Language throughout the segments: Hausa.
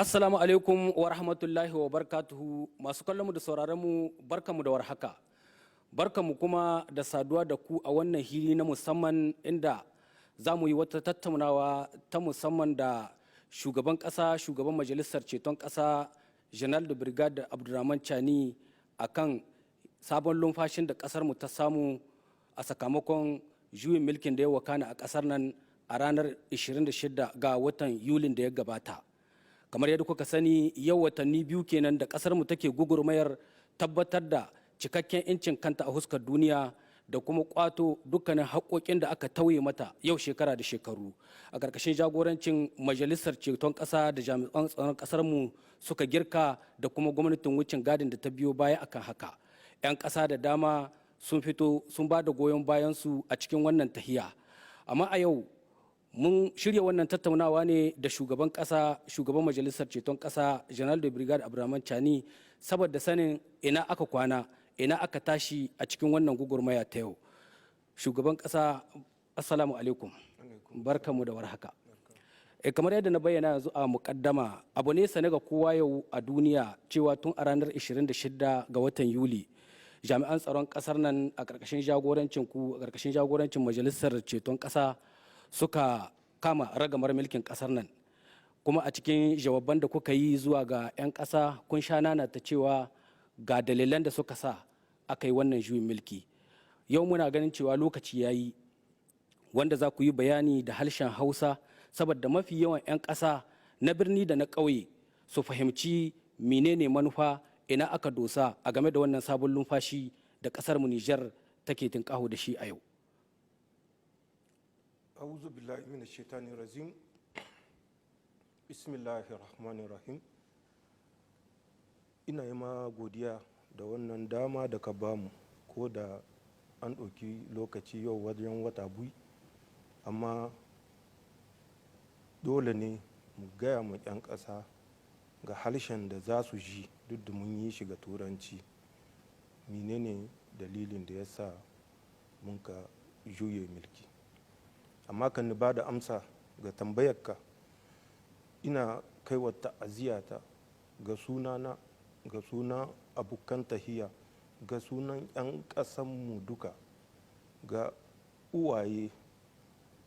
Assalamu alaikum wa rahmatullahi wa barkatuhu. Masu kallon mu da sauraron mu, barkamu da warhaka. Barkamu kuma da saduwa da ku a wannan hili na musamman, inda za mu yi wata tattaunawa ta musamman da shugaban ƙasa, shugaban Majalisar Ceton Ƙasa, Général de Brigade Abdurrahman Chani, akan sabon lumfashin da ƙasar mu ta samu a sakamakon juyin mulkin da ya wakana a ƙasar nan a ranar 26 ga watan Yulin da ya gabata. Kamar yadda kuka sani, yau watanni 2 kenan da kasar mu take gugurmayar tabbatar da cikakken 'yancin kanta a huskar duniya da kuma kwato dukkanin haƙoƙin da aka tauye mata yau shekara da shekaru, a ƙarƙashin jagorancin Majalisar Ceton Ƙasa da jami'an tsaron ƙasar mu suka girka, da kuma gwamnatin wucin gadin da ta biyo baya. Akan haka, 'yan ƙasa da dama sun fito sun ba da goyon bayansu a cikin wannan tahiya. Amma a yau mun shirya wannan tattaunawa ne da shugaban kasa, shugaban Majalisar Ceton Kasa, Général de Brigade Abdurrahman Chani, saboda sanin ina aka kwana, ina aka tashi a cikin wannan gugurmaya ta yau. Shugaban kasa, assalamu alaikum, barkamu da warhaka. Kamar yadda na bayyana yanzu a mukaddama, abu ne sane ga kowa yau a duniya cewa tun a ranar 26 ga watan Yuli, jami'an tsaron kasar nan a ƙarƙashin jagorancin ku, a ƙarƙashin jagorancin Majalisar Ceton Ƙasa, suka kama ragamar mulkin kasar nan. Kuma a cikin jawaban da kuka yi zuwa ga 'yan ƙasa, kun sha nana ta cewa ga dalilan da suka sa aka yi wannan juyin mulki. Yau muna ganin cewa lokaci ya yi wanda za ku yi bayani da harshen Hausa, saboda mafi yawan 'yan ƙasa na birni da na ƙauye su fahimci menene manufa, ina aka dosa a game da wannan sabon lumfashi da ƙasar mu Nijar take tinƙaho da shi a yau. أعوذ بالله من الشيطان الرجيم، بسم الله الرحمن الرحيم. Ina yi ma godiya da wannan dama da ka bamu, ko da an ɗauki lokaci yau wajen wata 2, amma dole ne mu gaya ma 'yan ƙasa ga harshen da za su ji, duk da mun yi shi ga Turanci, menene dalilin da ya sa mun ka juye mulki. Amma kan ni ba da amsa ga tambayarka, ina kai wa ta'aziyata ga sunana, ga sunan abokan tahiya, ga sunan 'yan ƙasanmu duka, ga uwaye,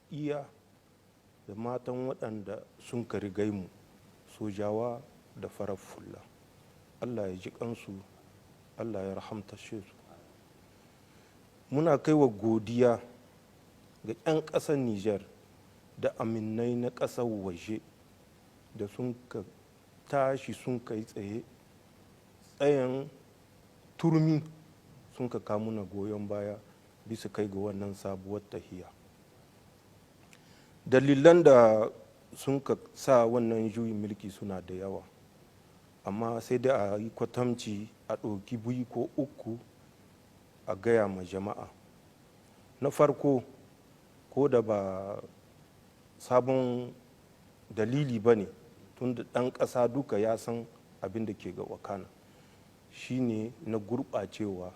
iya da matan waɗanda sun ka rigai mu, sojawa da farar fulla. Allah ya ji kansu, Allah ya rahamta su. Muna kai wa godiya ga 'yan ƙasar Niger da aminai na ƙasar waje da sun ka tashi, sun kai tsaye tsayen turmi, sun ka kamuna goyon baya bisa kai ga wannan sabuwar tahiya. Dalilan da sun ka sa wannan juyin mulki suna da yawa, amma sai dai a yi kwatamci, a ɗauki biyu ko uku a gaya ma jama'a. Na farko, ko da ba sabon dalili ba ne, tun da ɗan ƙasa duka ya san abin da ke ga wakana, shine na gurɓacewa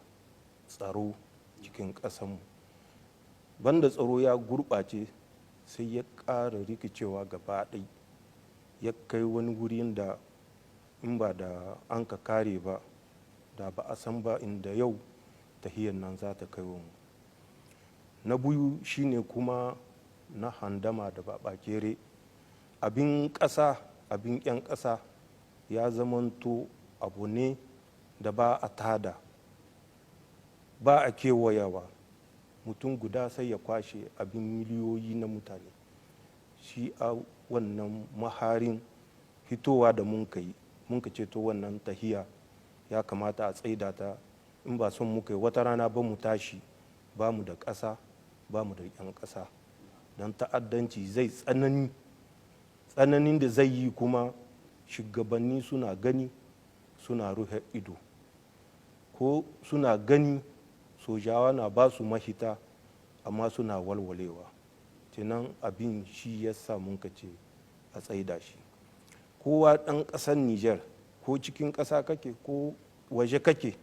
tsaro cikin ƙasanmu. Banda tsaro ya gurɓace, sai ya ƙara rikicewa gaba ɗai, ya kai wani wurin da in ba da an ka kare ba, da ba a san ba inda yau tahiyar nan za ta kai mu. Na biyu shine kuma na handama da babakere abin ƙasa, abin 'yan ƙasa ya zamanto abu ne da ba a tada, ba a kewayawa. Mutum guda sai ya kwashe abin miliyoyi na mutane. Shi a wannan maharin hitowa da mun kai, mun ka ceto wannan tahiya, ya kamata a tsaida ta, in ba son muka yi wata rana ba mu tashi ba mu da ƙasa, ba mu da 'yan ƙasa, don ta'addanci zai tsanani, tsananin da zai yi kuma shugabanni suna gani suna rufe ido, ko suna gani sojawa na ba su mahita, amma suna walwalewa. Kenan abin shi ya sa mun ka ce a tsaida shi. Kowa ɗan ƙasar Niger, ko cikin ƙasa kake ko waje kake,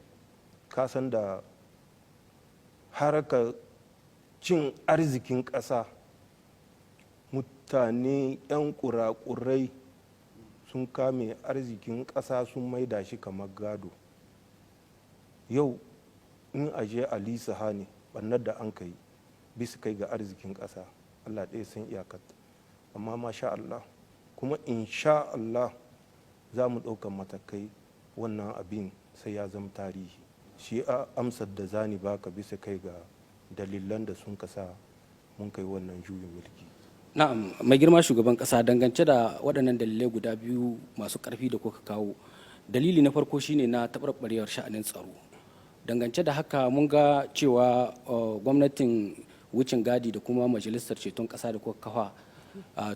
ka san da haraka cin arzikin ƙasa, mutane 'yan kurakurai sun ka shigo cikin ƙasa, Sun kame arzikin ƙasa, sun maida shi kamar gado. Yau in aje a lisa ne, ɓannar da an kai bisa kai ga arzikin ƙasa, Allah ɗaya san iyakarta. Amma masha Allah, kuma insha Allah za mu ɗauka matakai, wannan abin sai ya zama tarihi. Shi a amsar da zani baka bisa kai ga dalilan da sun kasa mun kai wannan juyin mulki. Na'am, mai girma shugaban kasa, dangance da waɗannan dalilai guda biyu masu ƙarfi da kuka kawo, dalili na farko shine na taɓarɓarewar sha'anin tsaro. Dangance da haka, mun ga cewa gwamnatin wucin gadi da kuma majalisar ceton ƙasa da kuka kafa,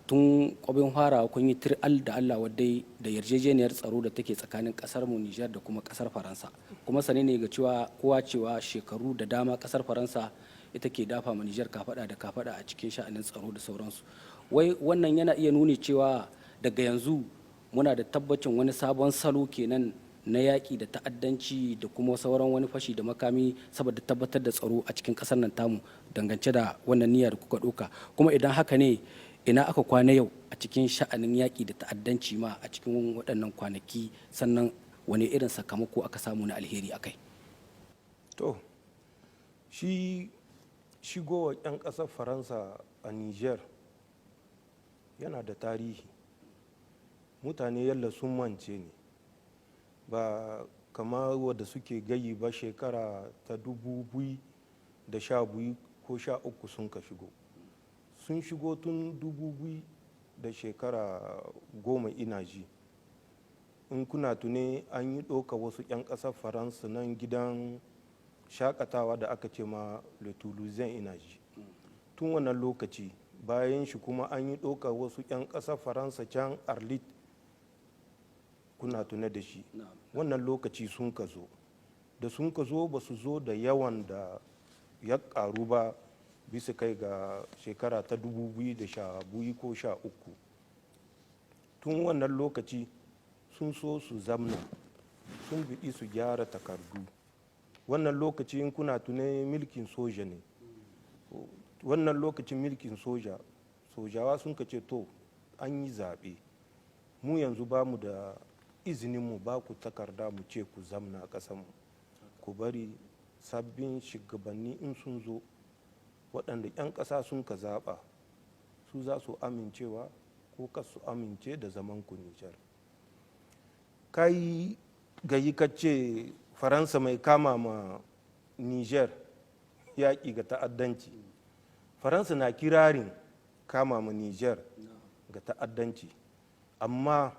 tun kwabin fara kun yi tir'al da Allah wadai da yarjejeniyar tsaro da take tsakanin kasar mu Nijar da kuma kasar Faransa. Kuma sane ne ga cewa kowa cewa shekaru da dama kasar Faransa ita ke dafa ma Nijar kafada da kafada a cikin sha'anin tsaro da sauransu. Wai wannan yana iya nuni cewa daga yanzu muna da tabbacin wani sabon salo kenan na yaƙi da ta'addanci da kuma sauran wani fashi da makami saboda tabbatar da tsaro a cikin ƙasar nan tamu, dangance da wannan niyyar da kuka ɗauka? Kuma idan haka ne, ina aka kwana yau a cikin sha'anin yaƙi da ta'addanci ma a cikin waɗannan kwanaki? Sannan wani irin sakamako aka samu na alheri akai? To, shi shigowa 'yan ƙasar Faransa a Niger yana da tarihi. Mutane yalla sun mance ne, ba kama wadda suke gayi ba. Shekara ta 2012 ko 13 sun ka shigo. Sun shigo tun 2000 da shekara 10, ina ji. In kuna tune, an yi ɗauka wasu 'yan ƙasar Faransa nan gidan shakatawa da aka ce ma Le Toulousain, ina ji. Tun wannan lokaci, bayan shi kuma an yi ɗauka wasu 'yan ƙasar Faransa can Arlit, kuna tune da shi. Wannan lokaci sun ka zo, da sun ka zo ba su zo da yawan da ya karu ba bisa kai ga shekara ta 2012 ko 13. Tun wannan lokaci sun so su zamna, sun biɗi su gyara takardu. Wannan lokaci, in kuna tune, milkin soja ne. Wannan lokacin milkin soja, sojawa sun ka ce, "To, an yi zaɓe, mu yanzu ba mu da izinin mu ba ku takarda mu ce ku zamna ƙasanmu. Ku bari sabbin shugabanni in sun zo, waɗanda 'yan ƙasa sun ka zaɓa, su za su amincewa ko ka su amince da zaman ku Nijar." Kai gayi kace Faransa mai kama ma Niger yaƙi ga ta'addanci. Faransa na kirarin kama ma Niger ga ta'addanci, amma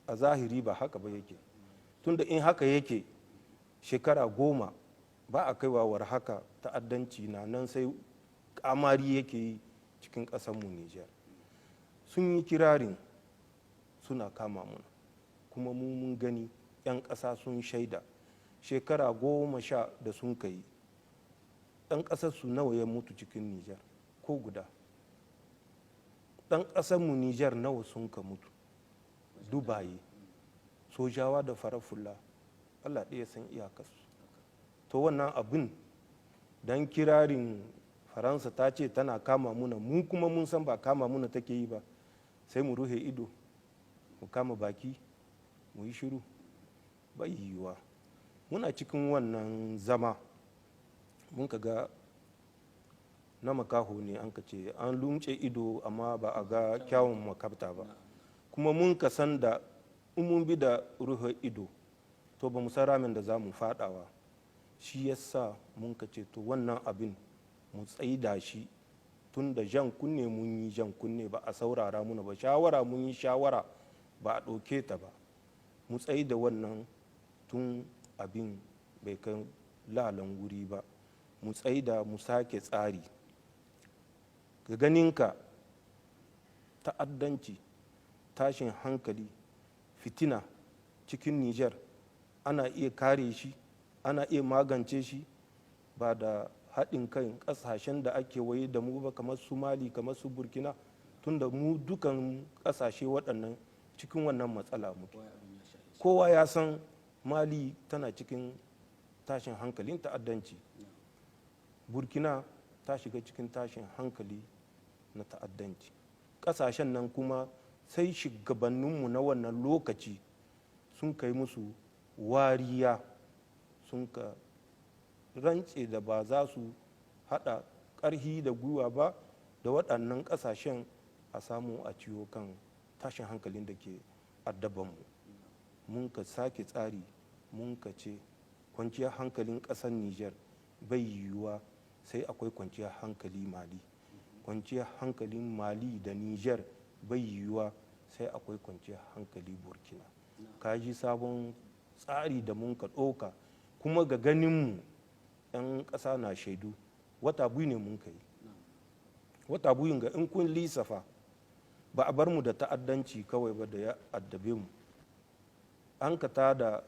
a zahiri ba haka ba yake. Tunda in haka yake, shekara 10 ba a kaiwa war haka, ta'addanci na nan sai kamari yake yi cikin ƙasarmu Niger. Sun yi kirarin suna kama muna, kuma mu mun gani, 'yan ƙasa sun shaida. Shekara 10 da sun kai, ɗan ƙasar su nawa ya mutu cikin Niger? Ko guda. Ɗan ƙasarmu Niger nawa sun ka mutu? Dubaye, sojawa da farar fulla, Allah ɗaya san iyakarsu. To, wannan abin don kirarin Faransa ta ce tana kama muna, mu kuma mun san ba kama muna take yi ba, sai mu ruhe ido, mu kama baki, mu yi shiru? Bai yiwuwa. Muna cikin wannan zama, mun ka ga na makaho ne an ka ce an lumce ido amma ba a ga kyawun makabta ba. Kuma mun ka san da in mun bi da ruhe ido, to ba mu san ramin da za mu fadawa. Shi yasa mun ka ce, to, wannan abin mu tsaida shi. Tun da jan kunne mun yi jan kunne, ba a saurara muna ba. Shawara mun yi shawara, ba a ɗauke ta ba. Mu tsaida wannan tun abin bai kai lalan wuri ba. Mu tsaida, mu sake tsari. Ga ganinka, ta'addanci, tashin hankali, fitina cikin Niger, ana iya kare shi, ana iya magance shi ba da haɗin kan ƙasashen da ake waye da mu ba, kamar su Mali, kamar su Burkina? Tunda mu dukan ƙasashe waɗannan cikin wannan matsala muke. Kowa ya san Mali tana cikin tashin hankalin ta'addanci, Burkina ta shiga cikin tashin hankali na ta'addanci. Ƙasashen nan kuma Sai shugabanninmu na wannan lokaci sun kai musu wariya, sun ka rance da ba za su haɗa ƙarhi da gwiwa ba da waɗannan ƙasashen a samu a ciwo kan tashin hankalin da ke addabanmu. Mun ka sake tsari, mun ka ce kwanciyar hankalin ƙasar Niger bai yiwuwa sai akwai kwanciyar hankali Mali, kwanciyar hankalin Mali da Niger bai yiwuwa sai akwai kwanciyar hankali Burkina. Ka ji sabon tsari da mun ka ɗauka. Kuma ga ganinmu, 'yan ƙasa na shaidu, wata 2 ne mun ka yi. Wata 2n ga, in kun lissafa, ba a bar mu da ta'addanci kawai ba da ya addabe mu. An ka da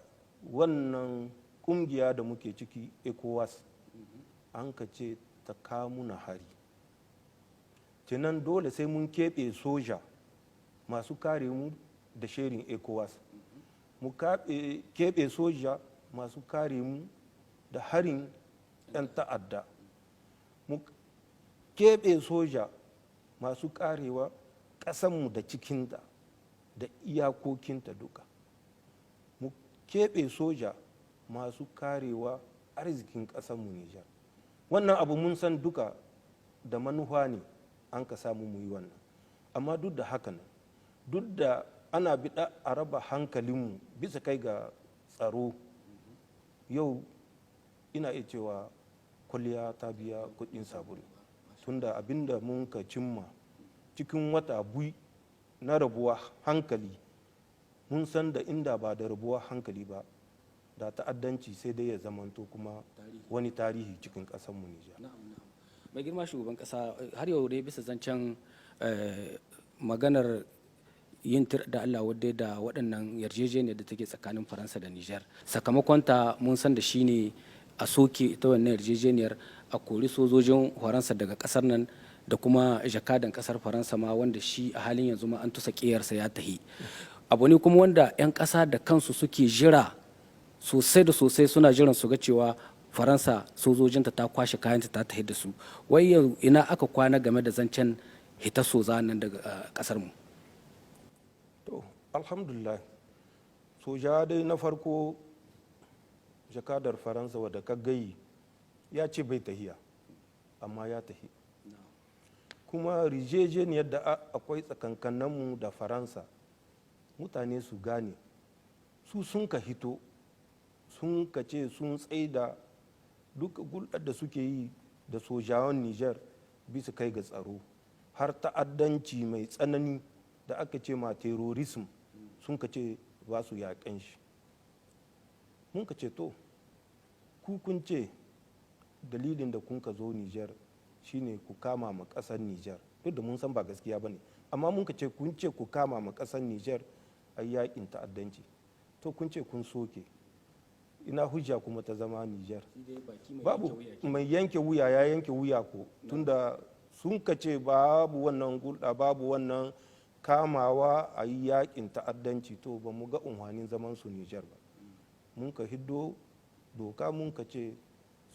wannan kungiya da muke ciki, ECOWAS, an ka ce ta kamuna hari. Kenan dole sai mun keɓe soja masu kare mu da shirin ECOWAS, mu keɓe soja masu kare mu da harin 'yan ta'adda, mu keɓe soja masu karewa ƙasanmu da cikinta da iyakokinta duka, mu keɓe soja masu karewa arzikin ƙasanmu Nijar. Wannan abu mun san duka da manufa ne an ka samu mu yi wannan. Amma duk da haka nan, duk da ana biɗa a raba hankalinmu bisa kai ga tsaro, yau ina iya cewa kwalliya ta biya kuɗin sabulu, tunda abinda mun ka cimma cikin wata 2 na rabuwa hankali, mun san da inda ba da rabuwa hankali ba, da ta'addanci sai dai ya zamanto kuma wani tarihi cikin ƙasarmu Nijar. Mai girma shugaban ƙasa, har yau dai bisa zancen maganar yin tir da Allah wadda da waɗannan yarjejeniyar da take tsakanin Faransa da Nijar. Sakamakonta mun san da shine a soke ita wannan yarjejeniyar, a kori sojojin Faransa daga ƙasar nan, da kuma jakadan ƙasar Faransa ma, wanda shi a halin yanzu ma an tusa ƙiyarsa ya tahi. Abu ne kuma wanda 'yan ƙasa da kansu suke jira sosai da sosai, suna jiran su ga cewa Faransa sojojinta ta kwashe kayanta ta tahi da su. Wai yau ina aka kwana game da zancen hita soza nan daga ƙasar mu? To, alhamdulillah, soja dai na farko, jakadar Faransa wadda ka gayi, ya ce bai tahiya, amma ya tahi. Kuma rijejeniyar da akwai tsakankaninmu da Faransa, mutane su gane, su sun ka hito sun ka ce sun tsaida duk gulɗar da suke yi da sojawan Niger bisa kai ga tsaro, har ta'addanci mai tsanani da aka ce ma terrorism, sun ka ce ba su yaƙen shi. Mun ka ce, to, ku kun ce dalilin da kun ka zo Niger shine ku kama ma ƙasar Niger, duk da mun san ba gaskiya ba ne, amma mun ka ce kun ce ku kama ma ƙasar Niger a yaƙin ta'addanci. To, kun ce kun soke, ina hujja kuma ta zama Niger? Babu. Mai yanke wuya ya yanke wuya ko, tunda sun ka ce babu wannan gulɗa, babu wannan kamawa a yi yakin ta'addanci. To, ba mu ga unhwanin zaman su Niger ba. Mun ka hiddo doka, mun ka ce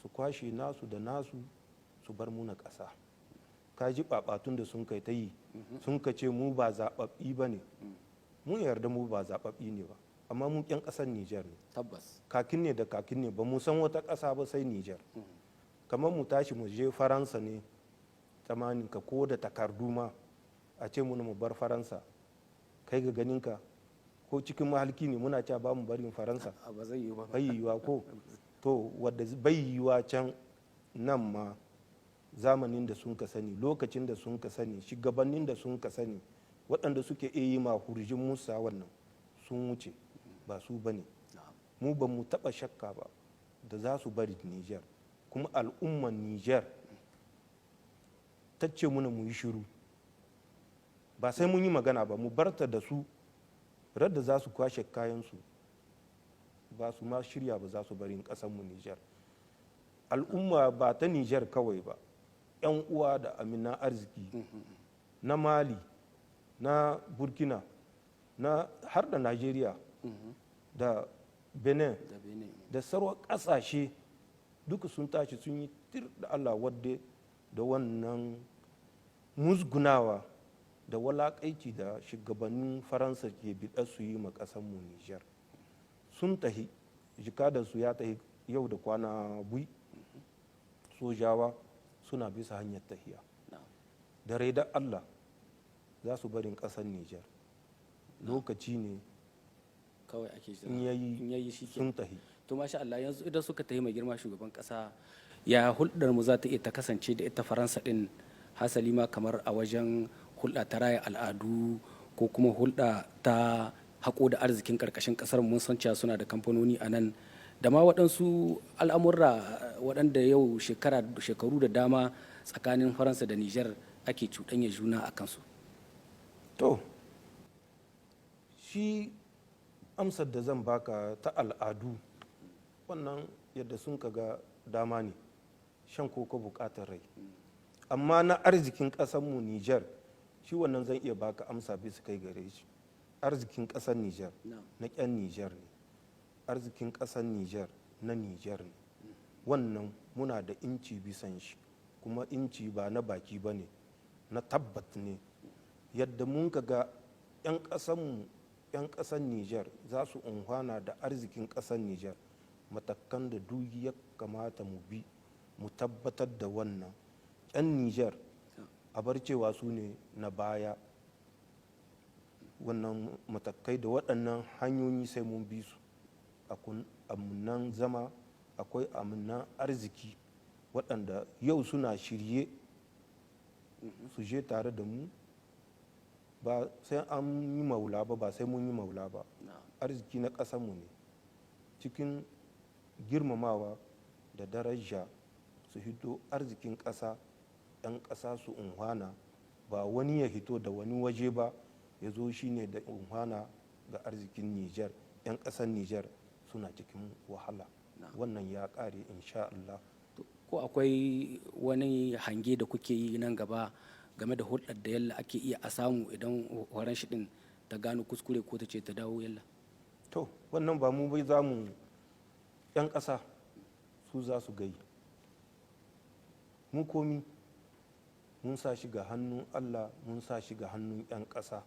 su kwashe nasu da nasu su bar muna ƙasa. Ka ji ɓaɓatun da sun kai ta yi, sun ka ce mu ba zaɓaɓɓi ba ne. Mun yarda mu ba zaɓaɓɓi ne ba, amma mu ƴan ƙasar Niger ne. Tabbas. Kakin ne da kakin ne, ba mu san wata ƙasa ba sai Niger. Kamar mu tashi mu je Faransa ne, tamanin ka ko da takardu ma, a ce mu bar Faransa, kai ga ganinka ko cikin mahalki ne muna cewa ba mu barin Faransa? Ba zai yiwu ba. Bai yiwuwa ko. To, wadda bai yiwuwa can, nan ma zamanin da sun ka sani, lokacin da sun ka sani, shugabannin da sun ka sani, waɗanda suke iya yi ma hurjin musa wannan, sun wuce, ba su ba ne. Mu ba mu taɓa shakka ba da za su bari Niger. Kuma al'umman Niger ta ce muna mu yi shiru, ba sai mun yi magana ba, mu barta da su. Radda za su kwashe kayansu, ba su ma shirya ba, za su bari mu Niger. Al'umma ba ta Niger kawai ba, 'yan uwa da amina arziki na Mali, na Burkina, na har da Nigeria da Benin da sauran ƙasashe duka sun tashi sun yi tir da Allah wadde da wannan musgunawa. da walaƙaici da shugabannin Faransa ke biɗa su yi ma ƙasanmu Nijar. Sun tahi, jikadansu ya tahi yau da kwana bui, sojawa suna bisa hanyar tahiya. Da rai da Allah za su barin ƙasar Nijar. Lokaci ne kawai ake jira. In yayi, In yayi shi sun tahi. To masha Allah, yanzu idan suka tafi, mai girma shugaban kasa, ya hulɗar mu za ta iya ta kasance da ita Faransa din, hasali ma kamar a wajen hulɗa ta raya al'adu ko kuma hulɗa ta haƙo da arzikin ƙarƙashin ƙasar? Mun san cewa suna da kamfanoni a nan da ma waɗansu al'amurra waɗanda yau shekara shekaru da dama tsakanin Faransa da Nijar ake cuɗanya juna a kansu. To, shi amsar da zan baka ta al'adu, wannan yadda sun ga dama ne, shan koko bukatar rai. Amma na arzikin ƙasarmu Nijar, shi wannan zan iya baka amsa bisa kai gare shi. Arzikin ƙasar Nijar na ƙyan Nijar ne. Arzikin ƙasar Nijar na Nijar ne. Wannan muna da inci bisan shi, kuma inci ba na baki ba ne, na tabbat ne. Yadda mun ka ga 'yan ƙasanmu, 'yan ƙasar Nijar za su unhwana da arzikin ƙasar Nijar, matakan da duk ya kamata mu bi mu tabbatar da wannan, 'yan Nijar a bar cewa su ne na baya, wannan matakai da waɗannan hanyoyi sai mun bi su. Amunan zama akwai amunan arziki waɗanda yau suna shirye su je tare da mu, ba sai an yi maula ba, ba sai mun yi maula ba. Arziki na ƙasarmu ne. Cikin girmamawa da daraja su hito arzikin ƙasa, 'yan ƙasa su unhwana, ba wani ya hito da wani waje ba ya zo shi ne da unhwana ga arzikin Nijar, 'yan ƙasar Nijar suna cikin wahala. Wannan ya ƙare, insha Allah. Ko akwai wani hange da kuke yi nan gaba game da hulɗar da yalla ake iya a samu idan horon shi din ta gano kuskure ko ta ce ta dawo yalla? To, wannan ba mu bai za mu, 'yan ƙasa su za su gai. Mu komi mun sa shi ga hannun Allah, mun sa shi ga hannun 'yan ƙasa.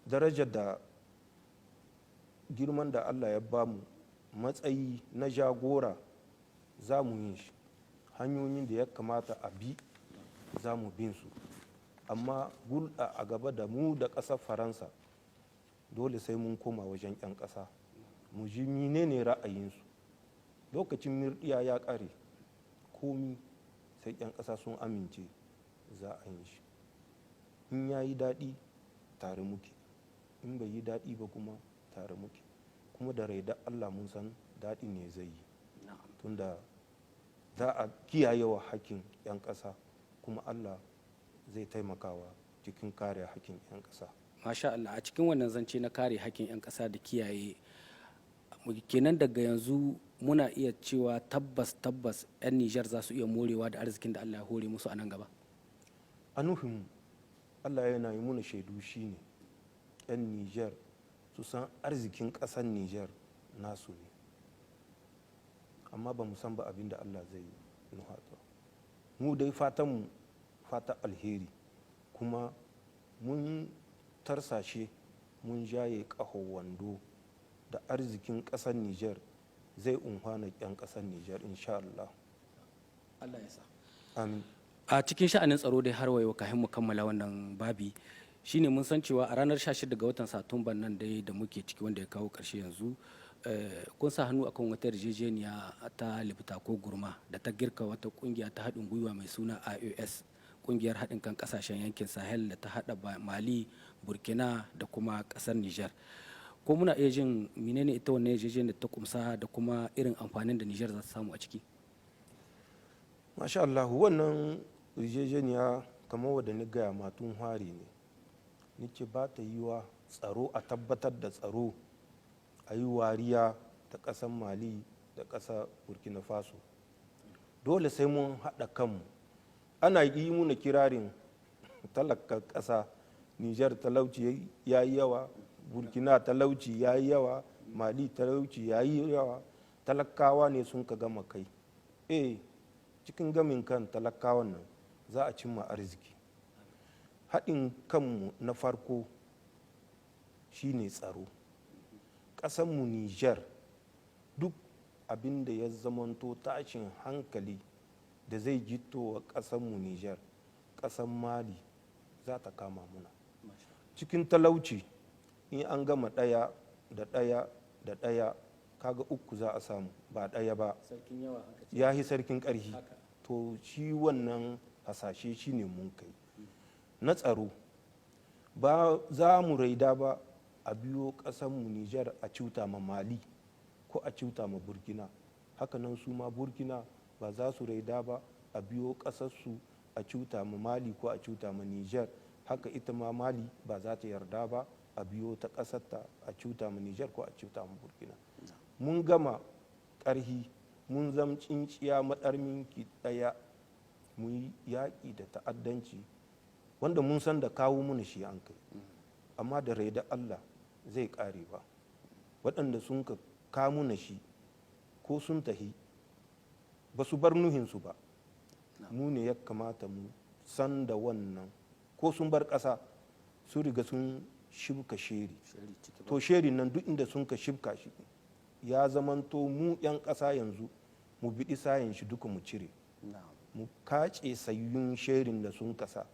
Darajar da girman da Allah ya bamu, matsayi na jagora, za mu yin shi. Hanyoyin da ya kamata a bi, za mu bin su. Amma gulɗa a gaba da mu da ƙasar Faransa, dole sai mun koma wajen 'yan ƙasa mu ji menene ra'ayinsu. Lokacin mirɗiya ya ƙare. Komi sai 'yan ƙasa sun amince za a yi shi. In ya yi daɗi, tare muke. In bai yi daɗi ba kuma, tare muke. Kuma da rai da Allah mun san daɗi ne zai yi, tunda za a kiyayewa hakkin 'yan ƙasa, kuma Allah zai taimakawa cikin kare hakkin 'yan ƙasa. Masha Allah. A cikin wannan zance na kare hakkin 'yan ƙasa da kiyaye, kenan daga yanzu muna iya cewa tabbas tabbas 'yan Nijar za su iya morewa da arzikin da Allah ya hore musu a nan gaba? A nufinmu, Allah yana yi muna shaidu, shine 'yan Nijar su san arzikin ƙasar Nijar nasu ne. Amma ba mu san ba abin da Allah zai yi nuhata. Mu dai fatanmu fata alheri, kuma mun tarsashe, mun jaye ƙaho wando da arzikin ƙasar Nijar zai unhwana 'yan ƙasar Nijar, insha Allah. Allah ya sa. Amin. A cikin sha'anin tsaro dai har wayo, kafin mu kammala wannan babi, shine mun san cewa a ranar 16 ga watan Satumban nan dai da muke ciki, wanda ya kawo ƙarshe yanzu, kun sa hannu akan wata yarjejeniya ta Lipta ko Gurma da ta girka wata kungiya ta haɗin gwiwa mai suna IOS, kungiyar haɗin kan ƙasashen yankin Sahel da ta haɗa Mali, Burkina da kuma ƙasar Niger. Ko muna iya jin menene ita wannan yarjejeniyar ta kumsa da kuma irin amfanin da Niger za ta samu a ciki? Masha Allah, wannan yarjejeniya, kamar wadda ni gaya ma tun hari ne, ni ce ba ta yi wa tsaro, a tabbatar da tsaro, a yi wariya ta ƙasar Mali da ƙasar Burkina Faso. Dole sai mun haɗa kanmu. Ana yi muna kirarin talakar ƙasa Nijar talauci ya yi yawa, Burkina talauci ya yi yawa, Mali talauci ya yi yawa. Talakawa ne sun ka gama kai. Eh, cikin gamin kan talakawan nan za a cimma arziki. Haɗin kanmu na farko shine tsaro. Ƙasanmu Niger, duk abin da ya zamanto tashin hankali da zai gito wa ƙasanmu Niger, ƙasan Mali za ta kama muna. Cikin talauci, in an gama ɗaya da ɗaya da ɗaya, kaga uku za a samu, ba ɗaya ba. Sarkin yawa aka ce. Ya yi sarkin ƙarhi. Haka. To, shi wannan hasashe shi ne mun kai na tsaro. Ba za mu raida ba a biyo ƙasanmu Nijar a cuta ma Mali ko a cuta ma Burkina. Hakanan su ma Burkina ba za su raida ba a biyo ƙasarsu a cuta ma Mali ko a cuta ma Nijar. Haka ita ma Mali ba za ta yarda ba a biyo ta ƙasarta a cuta ma Nijar ko a cuta ma Burkina. Mun gama ƙarhi, mun zam tsinciya maɗarminki ɗaya, mu yi yaƙi da ta'addanci wanda mun san da kawo mana shi an kai, amma da rai da Allah zai ƙare ba. Waɗanda sun ka kawo mana shi ko sun tahi, ba su bar nuhinsu ba. Mu ne ya kamata mu san da wannan. Ko sun bar ƙasa, su riga sun shibka sheri. Sheri ciki ba. To, sherin nan, duk inda sun ka shibka shi, ya zamanto mu 'yan ƙasa yanzu mu biɗi sayin shi duka mu cire, mu kace sayyun sherin da sun kasa.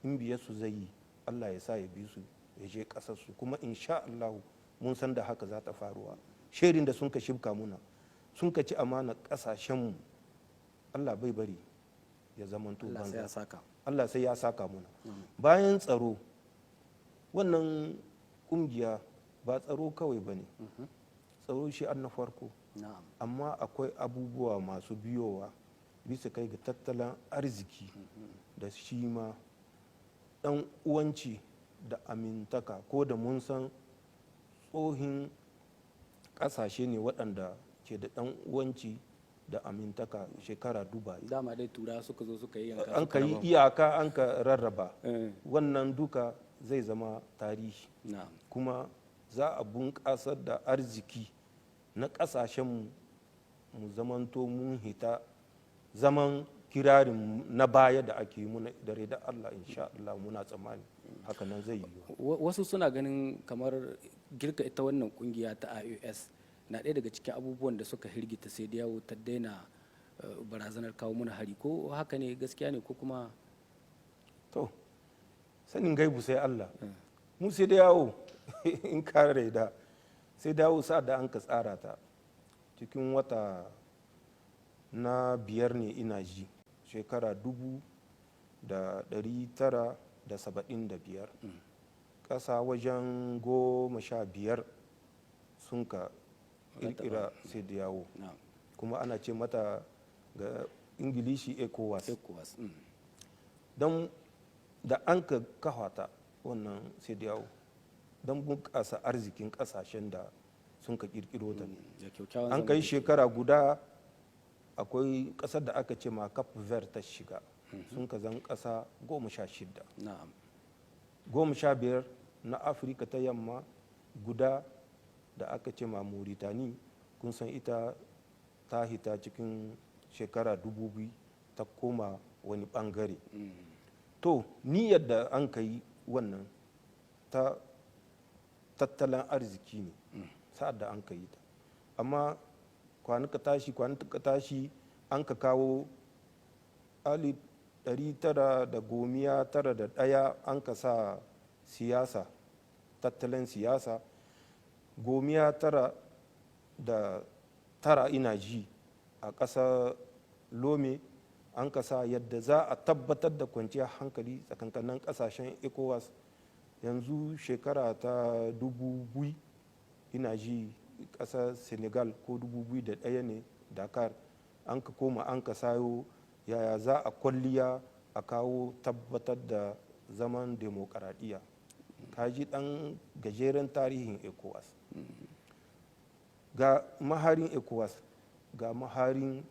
In biye su zai yi, Allah ya sa ya bi su ya je ƙasarsu. Kuma insha Allah mun san da haka za ta faruwa. Sherin da sun ka shibka muna, sun ka ci amana ƙasashenmu, Allah bai bari ya zamanto Allah sai banza. ya saka. Allah sai ya saka muna. Bayan tsaro, wannan kungiya ba tsaro kawai ba ne. Tsaro shi an na farko, amma akwai abubuwa masu biyowa bisa kai ga tattalin arziki da shi ma dan uwanci da amintaka, ko da mun san tsohin kasashe ne waɗanda ke da dan uwanci da amintaka shekara duba. Dama dai Tura suka zo suka yi yanka An suka ka yi raba. iyaka, an ka rarraba. Wannan duka zai zama tarihi. Kuma za a bunƙasar da arziki na ƙasashenmu, mu zamanto mun hita zaman kirarin na baya da ake yi muna. Dare da Allah, insha Allah muna tsammani haka nan zai yiwu. Wasu suna ganin kamar girka ita wannan kungiya ta IOS na ɗaya daga cikin abubuwan da suka hirgita CEDEAO ta daina barazanar kawo muna hari. Ko haka ne, gaskiya ne, ko kuma? To, sanin gaibu sai Allah. Mu CEDEAO, in ka da CEDEAO, sa da an ka tsara ta cikin wata na biyar ne ina ji, shekara 1975, ƙasa wajen 15 sun ka ƙirƙira CEDEAO. Kuma ana ce mata ga Ingilishi ECOWAS. ECOWAS. Don da an ka kafa wannan CEDEAO don bunƙasa arzikin ƙasashen da sun ka ƙirƙiro ta ne. Da kyaukyawan An kai zamantakewa. shekara guda, akwai ƙasar da aka ce ma Cape Verde ta shiga, sun ka zan ƙasa 16. 15 na Afirka ta Yamma, guda da aka ce ma Mauritani, kun san ita ta hita cikin shekara 2000, ta koma wani bangare. To, ni yadda an ka yi wannan ta tattalin arziki ne sa'ad da an ka yi ta, amma kwanuka tashi kwanuka tashi, an ka kawo 1991, an ka sa siyasa, tattalin siyasa. 99 ina ji, a ƙasar Lome an ka sa yadda za a tabbatar da kwanciyar hankali tsakankanin ƙasashen ECOWAS. Yanzu shekara ta 2000 ina ji, ƙasar Senegal, ko 2001 ne, Dakar, an ka koma an ka sayo yaya za a kwalliya a kawo tabbatar da zaman demokaradiyya. Ka ji ɗan gajeren tarihin ECOWAS. Ga maharin ECOWAS, ga maharin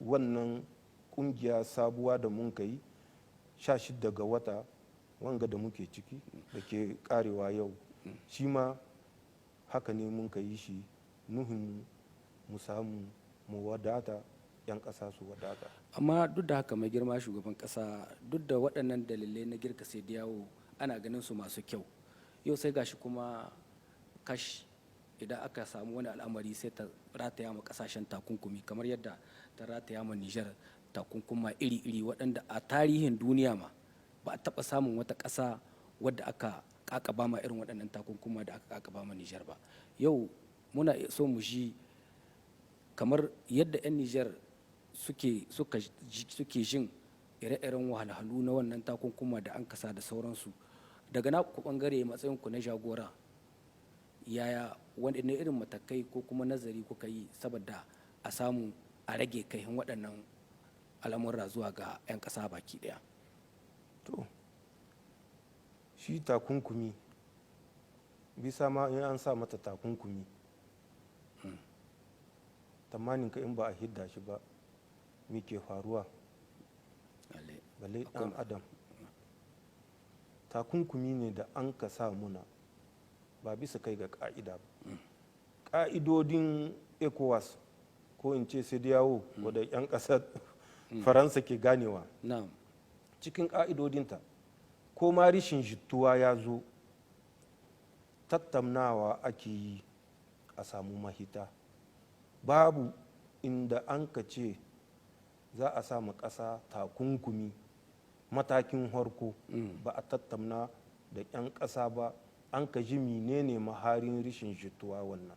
wannan kungiya sabuwa da mun kai 16 ga wata wanga da muke ciki da ke karewa yau, shi ma haka ne mun ka yi shi, nuhin mu samu mu wadata. 'Yan ƙasa su wadata. Amma duk da haka, mai girma shugaban kasa, duk da waɗannan dalilai na girka CEDEAO ana ganin su masu kyau, yau sai gashi kuma kash, idan aka samu wani al'amari sai ta rataya ma kasashen takunkumi, kamar yadda ta rataya ma Nijar takunkuma iri-iri, waɗanda a tarihin duniya ma ba a taɓa samun wata ƙasa wadda aka kakaba ma irin waɗannan takunkuma da aka kakaba ma Nijar ba. Yau muna so mu ji kamar yadda 'yan Nijar suke jin ire-iren wahalhalu na wannan takunkuma da an kasa da sauransu. Daga na ku bangare, matsayin ku na jagora, yaya, wani irin matakai ko kuma nazari kuka yi saboda a samu a rage kaihin waɗannan al'amura zuwa ga 'yan ƙasa baki ɗaya? To, shi takunkumi, bisa ma in an sa mata takunkumi, tamanin ka in ba a hidda shi ba, me ke faruwa? Balle dan adam. Takunkumi ne da an ka sa muna ba bisa kai ga ka'ida ba. Ka'idodin ECOWAS, ko in ce CEDEAO, wadda 'yan ƙasar Faransa ke ganewa, cikin ka'idodinta, ko ma rishin jituwa ya zo, tattaunawa ake yi a samu mahita. Babu inda an ka ce za a sa ƙasa takunkumi matakin harko ba a tattauna da 'yan ƙasa ba, an ka ji menene maharin rishin jituwa wannan.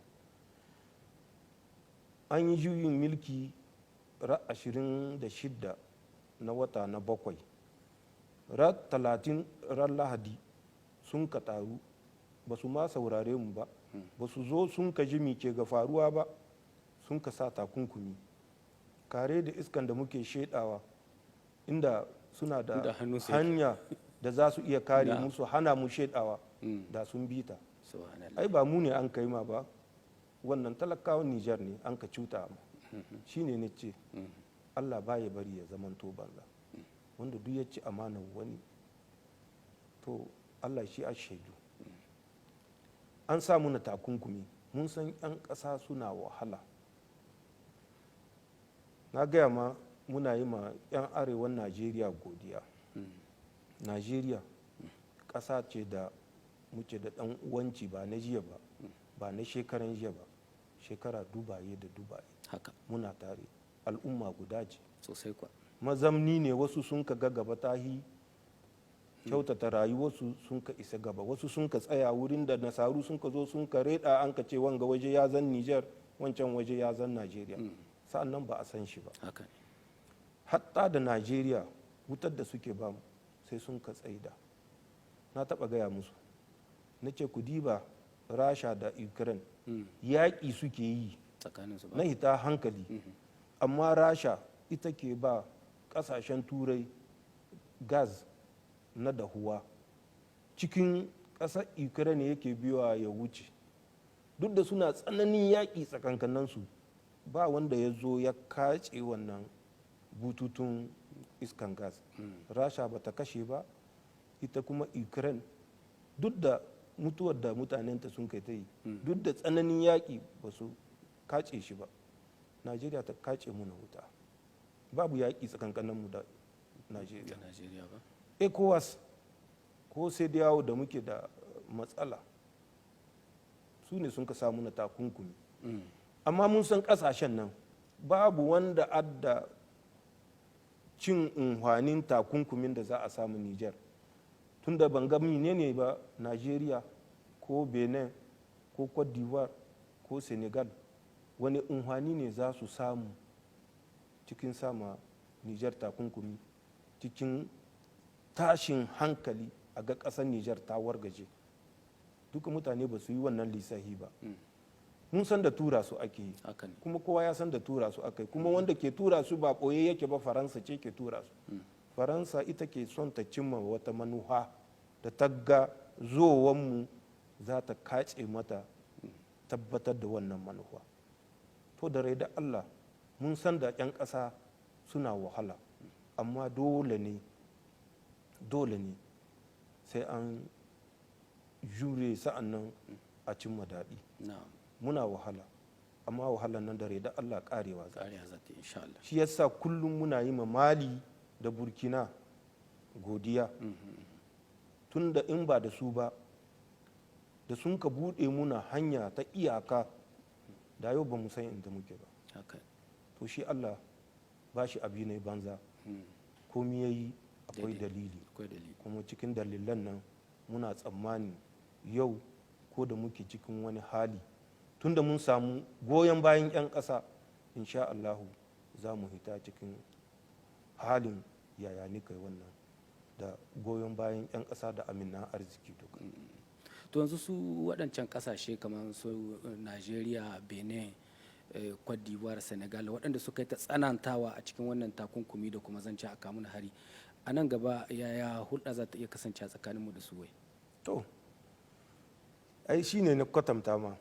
An yi juyin mulki ra 26 na wata na bakwai, ra 30, ran Lahadi, sun ka taru, ba su ma saurare mu ba, ba su zo sun ka ji ke ga faruwa ba, sun ka sa takunkumi. Kare da iskan da muke shedawa, inda suna da hanya da za su iya kare musu, hana mu shedawa, da sun bi ta. Ai ba mu ne an kai ma ba wannan, talakawan Nijar ne an ka cuta ma. Shi ne na ce Allah ba ya bari ya zamanto banza. Wanda duk ya ci amanar wani, to Allah shi a shaidu. An sa muna takunkumi, mun san 'yan ƙasa suna wahala. Na gaya ma, muna yi ma 'yan arewan Najeriya godiya. Najeriya ƙasa ce da muke da ɗan uwanci, ba na jiya ba, ba na shekaran jiya ba, shekara dubaye da dubaye. Muna tare, al'umma guda ce. Sosai kwa. Mazamni ne, wasu sun ka ga gaba tahi kyautata rayuwarsu, sun ka isa gaba, wasu sun ka tsaya wurin da nasaru sun ka zo sun ka reda, an ka ce wanga waje ya zan Niger, wancan waje ya zan Najeriya. Sa'an nan ba a san shi ba. Hatta da Najeriya, wutar da suke bamu sai sun ka tsaida. Na taba gaya musu, na ce ku diba Rasha da Ukraine, yaƙi suke yi na hita hankali, amma Rasha ita ke ba ƙasashen Turai gas na dahuwa. Cikin ƙasar Ukraine yake biyowa ya wuce. Duk da suna tsananin yaƙi tsakankaninsu, ba wanda ya zo ya kace wannan bututun iskan gas. Rasha ba ta kashe ba. Ita kuma Ukraine, duk da mutuwar da mutanenta sun kai ta yi, duk da tsananin yaƙi, ba su kace shi ba. Najeriya ta kace muna wuta. Babu yaƙi tsakankaninmu da Najeriya. ECOWAS ko CEDEAO da muke da matsala, su ne sun ka samu na takunkumi. Amma mun san kasashen nan babu wanda adda cin unhwanin takunkumin da za a samu Niger, tunda ban ga ne ba Nigeria ko Benin ko Cote d'Ivoire ko Senegal, wani unhwani ne za su samu cikin sama Niger takunkumi, cikin tashin hankali a ga ƙasar Niger ta wargaje. Duka mutane ba su yi wannan lissahi ba. Mun san da tura su ake yi, kuma kowa ya san da tura su aka yi, kuma wanda ke tura su ba ɓoye yake ba, Faransa ce ke tura su. Faransa ita ke son ta cimma wata manuha da ta ga zowanmu za ta kace mata tabbatar da wannan manufa. To, da rai da Allah, mun san da 'yan ƙasa suna wahala, amma dole ne, dole ne sai an jure, sa'an nan a cimma daɗi. Muna wahala. Amma wahalar nan da da Allah karewa za. Kariya za ta yi, insha Allah. Shi yasa kullum muna yi ma Mali da Burkina godiya, tunda in ba da su ba da sun ka buɗe muna hanya ta iyaka, da yau ba mu san inda muke ba. To shi Allah ba shi abi ne banza, komi ya yi akwai Daidai. dalili. Akwai dalili. Kuma cikin dalilan nan muna tsammani yau ko da muke cikin wani hali, tunda mun samu goyon bayan 'yan ƙasa, insha Allahu za mu hita cikin halin yaya ni kai wannan da goyon bayan 'yan ƙasa da aminan arziki duka. To yanzu su waɗancan ƙasashe kamar su Nigeria, Benin, Cote d'Ivoire, Senegal, waɗanda suka yi ta tsanantawa a cikin wannan takunkumi da kuma zance a kamun hari a nan gaba, yaya hulɗa za ta iya kasance a tsakaninmu da su wai? To ai shi ne na kwatanta ma,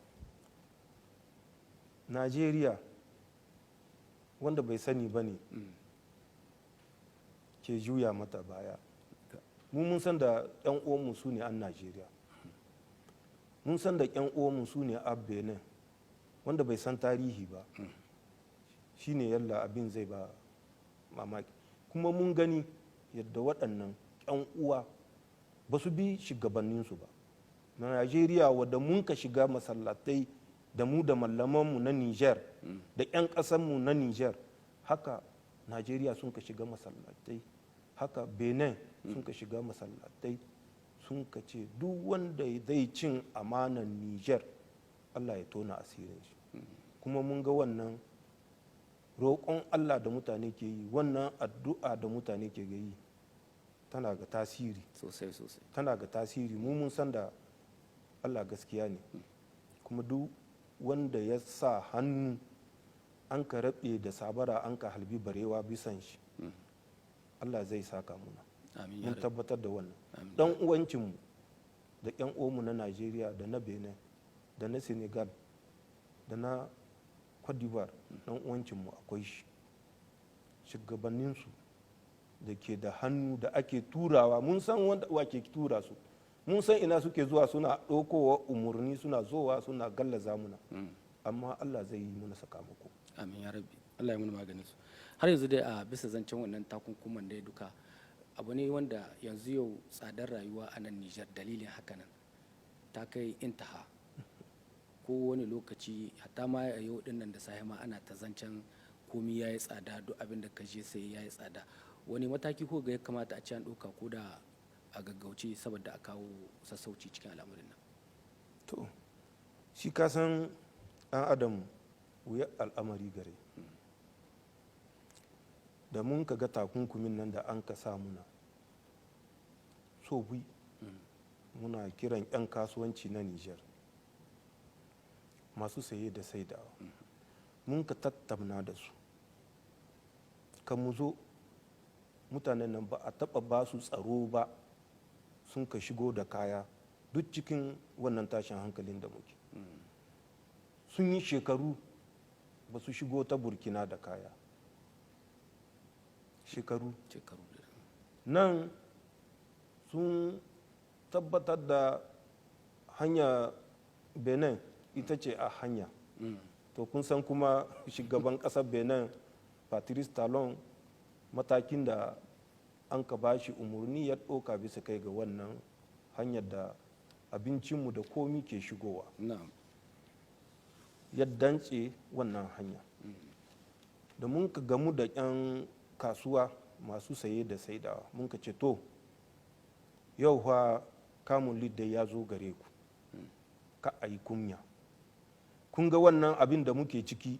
Najeriya wanda bai sani ba ne ke juya mata baya. Mu mun san da 'yan uwanmu su ne an Najeriya, mun san da 'yan uwanmu su ne a Benin. Wanda bai san tarihi ba shine yalla abin zai ba mamaki. Kuma mun gani yadda waɗannan 'yan uwa ba su bi shugabanninsu ba na Najeriya, wadda mun ka shiga masallatai da mu da mallamanmu na Niger da 'yan ƙasanmu na Niger. Haka Najeriya sun ka shiga masallatai, haka Benin sun ka shiga masallatai, sun ka ce duk wanda zai cin amanan Niger, Allah ya tona asirin shi. Kuma mun ga wannan roƙon Allah da mutane ke yi, wannan addu'a da mutane ke yi tana ga tasiri. Sosai sosai. Tana ga tasiri. Mu mun san da Allah gaskiya ne, kuma duk wanda ya sa hannu an ka rabe da sabara an ka halbi barewa bisan shi, Allah zai saka muna. Amin ya Mun rabbi. tabbatar da wannan dan uwancinmu da yan uwanmu na Najeriya da na Benin da na Senegal da na Cote d'Ivoire, dan uwancinmu akwai shi. Shugabanninsu da ke da hannu da ake turawa, mun san wanda wa ke tura su, mun san ina suke zuwa suna ɗaukowa umarni, suna zowa suna gallaza muna, amma Allah zai yi muna sakamako. Amin ya rabbi, Allah ya muna maganin su. Har yanzu dai a bisa zancen wannan takunkuman dai duka, abu ne wanda yanzu yau tsadar rayuwa a nan Nijar dalilin hakanan ta kai intaha. Ko wani lokaci, hatta ma a yau din nan da safe ma ana ta zancen komi ya yi tsada, duk abin da ka je sai ya yi tsada. Wani mataki ko ga ya kamata a ci an ɗauka ko da a gaggauce saboda a kawo sassauci cikin al'amarin nan? To shi ka san ɗan adam wuya al'amari gare. Da mun ka ga takunkumin nan da an ka sa muna so bui, muna kiran 'yan kasuwanci na Niger masu saye da saidawa, mun ka tattamna da su kan mu zo. Mutanen nan ba a taɓa ba su tsaro ba, sun ka shigo da kaya duk cikin wannan tashin hankalin da muke. Sun yi shekaru ba su shigo ta Burkina da kaya, shekaru. Shekaru. Nan sun tabbatar da hanya Benin ita ce a hanya. To kun san kuma shugaban ƙasar Benin, Patrice Talon, matakin da an ka bashi umarni ya ɗauka bisa kai ga wannan hanyar da abincinmu da komi ke shigowa, ya dantse wannan hanya. Da mun ka gamu da 'yan kasuwa masu saye da saidawa, mun ka ce to yau fa kamun lidda ya zo gare ku, ka a yi kunya. Kun ga wannan abin da muke ciki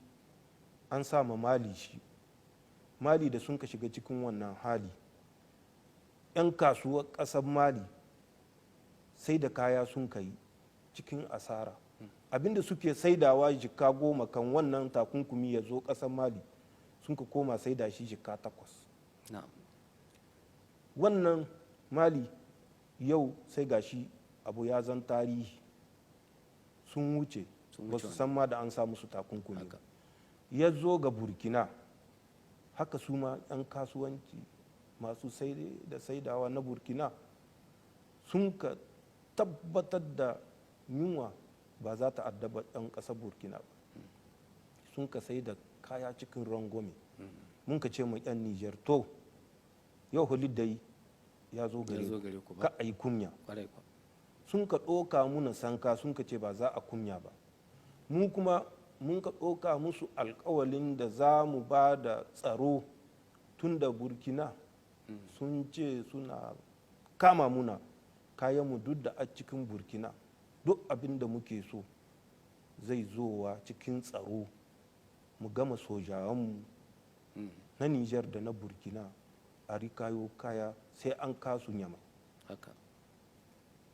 an sa ma Mali shi. Mali da sun ka shiga cikin wannan hali, 'yan kasuwar ƙasar Mali sai da kaya sun kai cikin asara. Abinda suke saidawa jika 10 kan wannan takunkumi ya zo ƙasar Mali, sun ka koma saida shi jika 8. Wannan Mali yau sai gashi abu ya zan tarihi, sun wuce. Sun Ba wuce. su san ma da an sa musu takunkumi ba. Ya zo ga Burkina haka, su ma 'yan kasuwanci masu sai da saidawa na Burkina sun ka tabbatar da yunwa ba za ta addaba 'yan ƙasar Burkina ba. Sun ka sai da kaya cikin rangwame. Mun ka ce ma 'yan Nijar, to yau holiday ya zo Ya gare zo ku, gare ku ba. Ka a yi kunya. Kwarai kwa. Sun ka ɗoka muna sanka, sun ka ce ba za a kunya ba. Mu kuma mun ka ɗoka musu alkawalin da za mu ba da tsaro, tun da Burkina sun ce suna kama muna kayanmu duk da a cikin Burkina. Duk abin da muke so zai zowa cikin tsaro. Mu gama sojawanmu na Nijar da na Burkina a rikayo kaya sai an kasu Nyamai.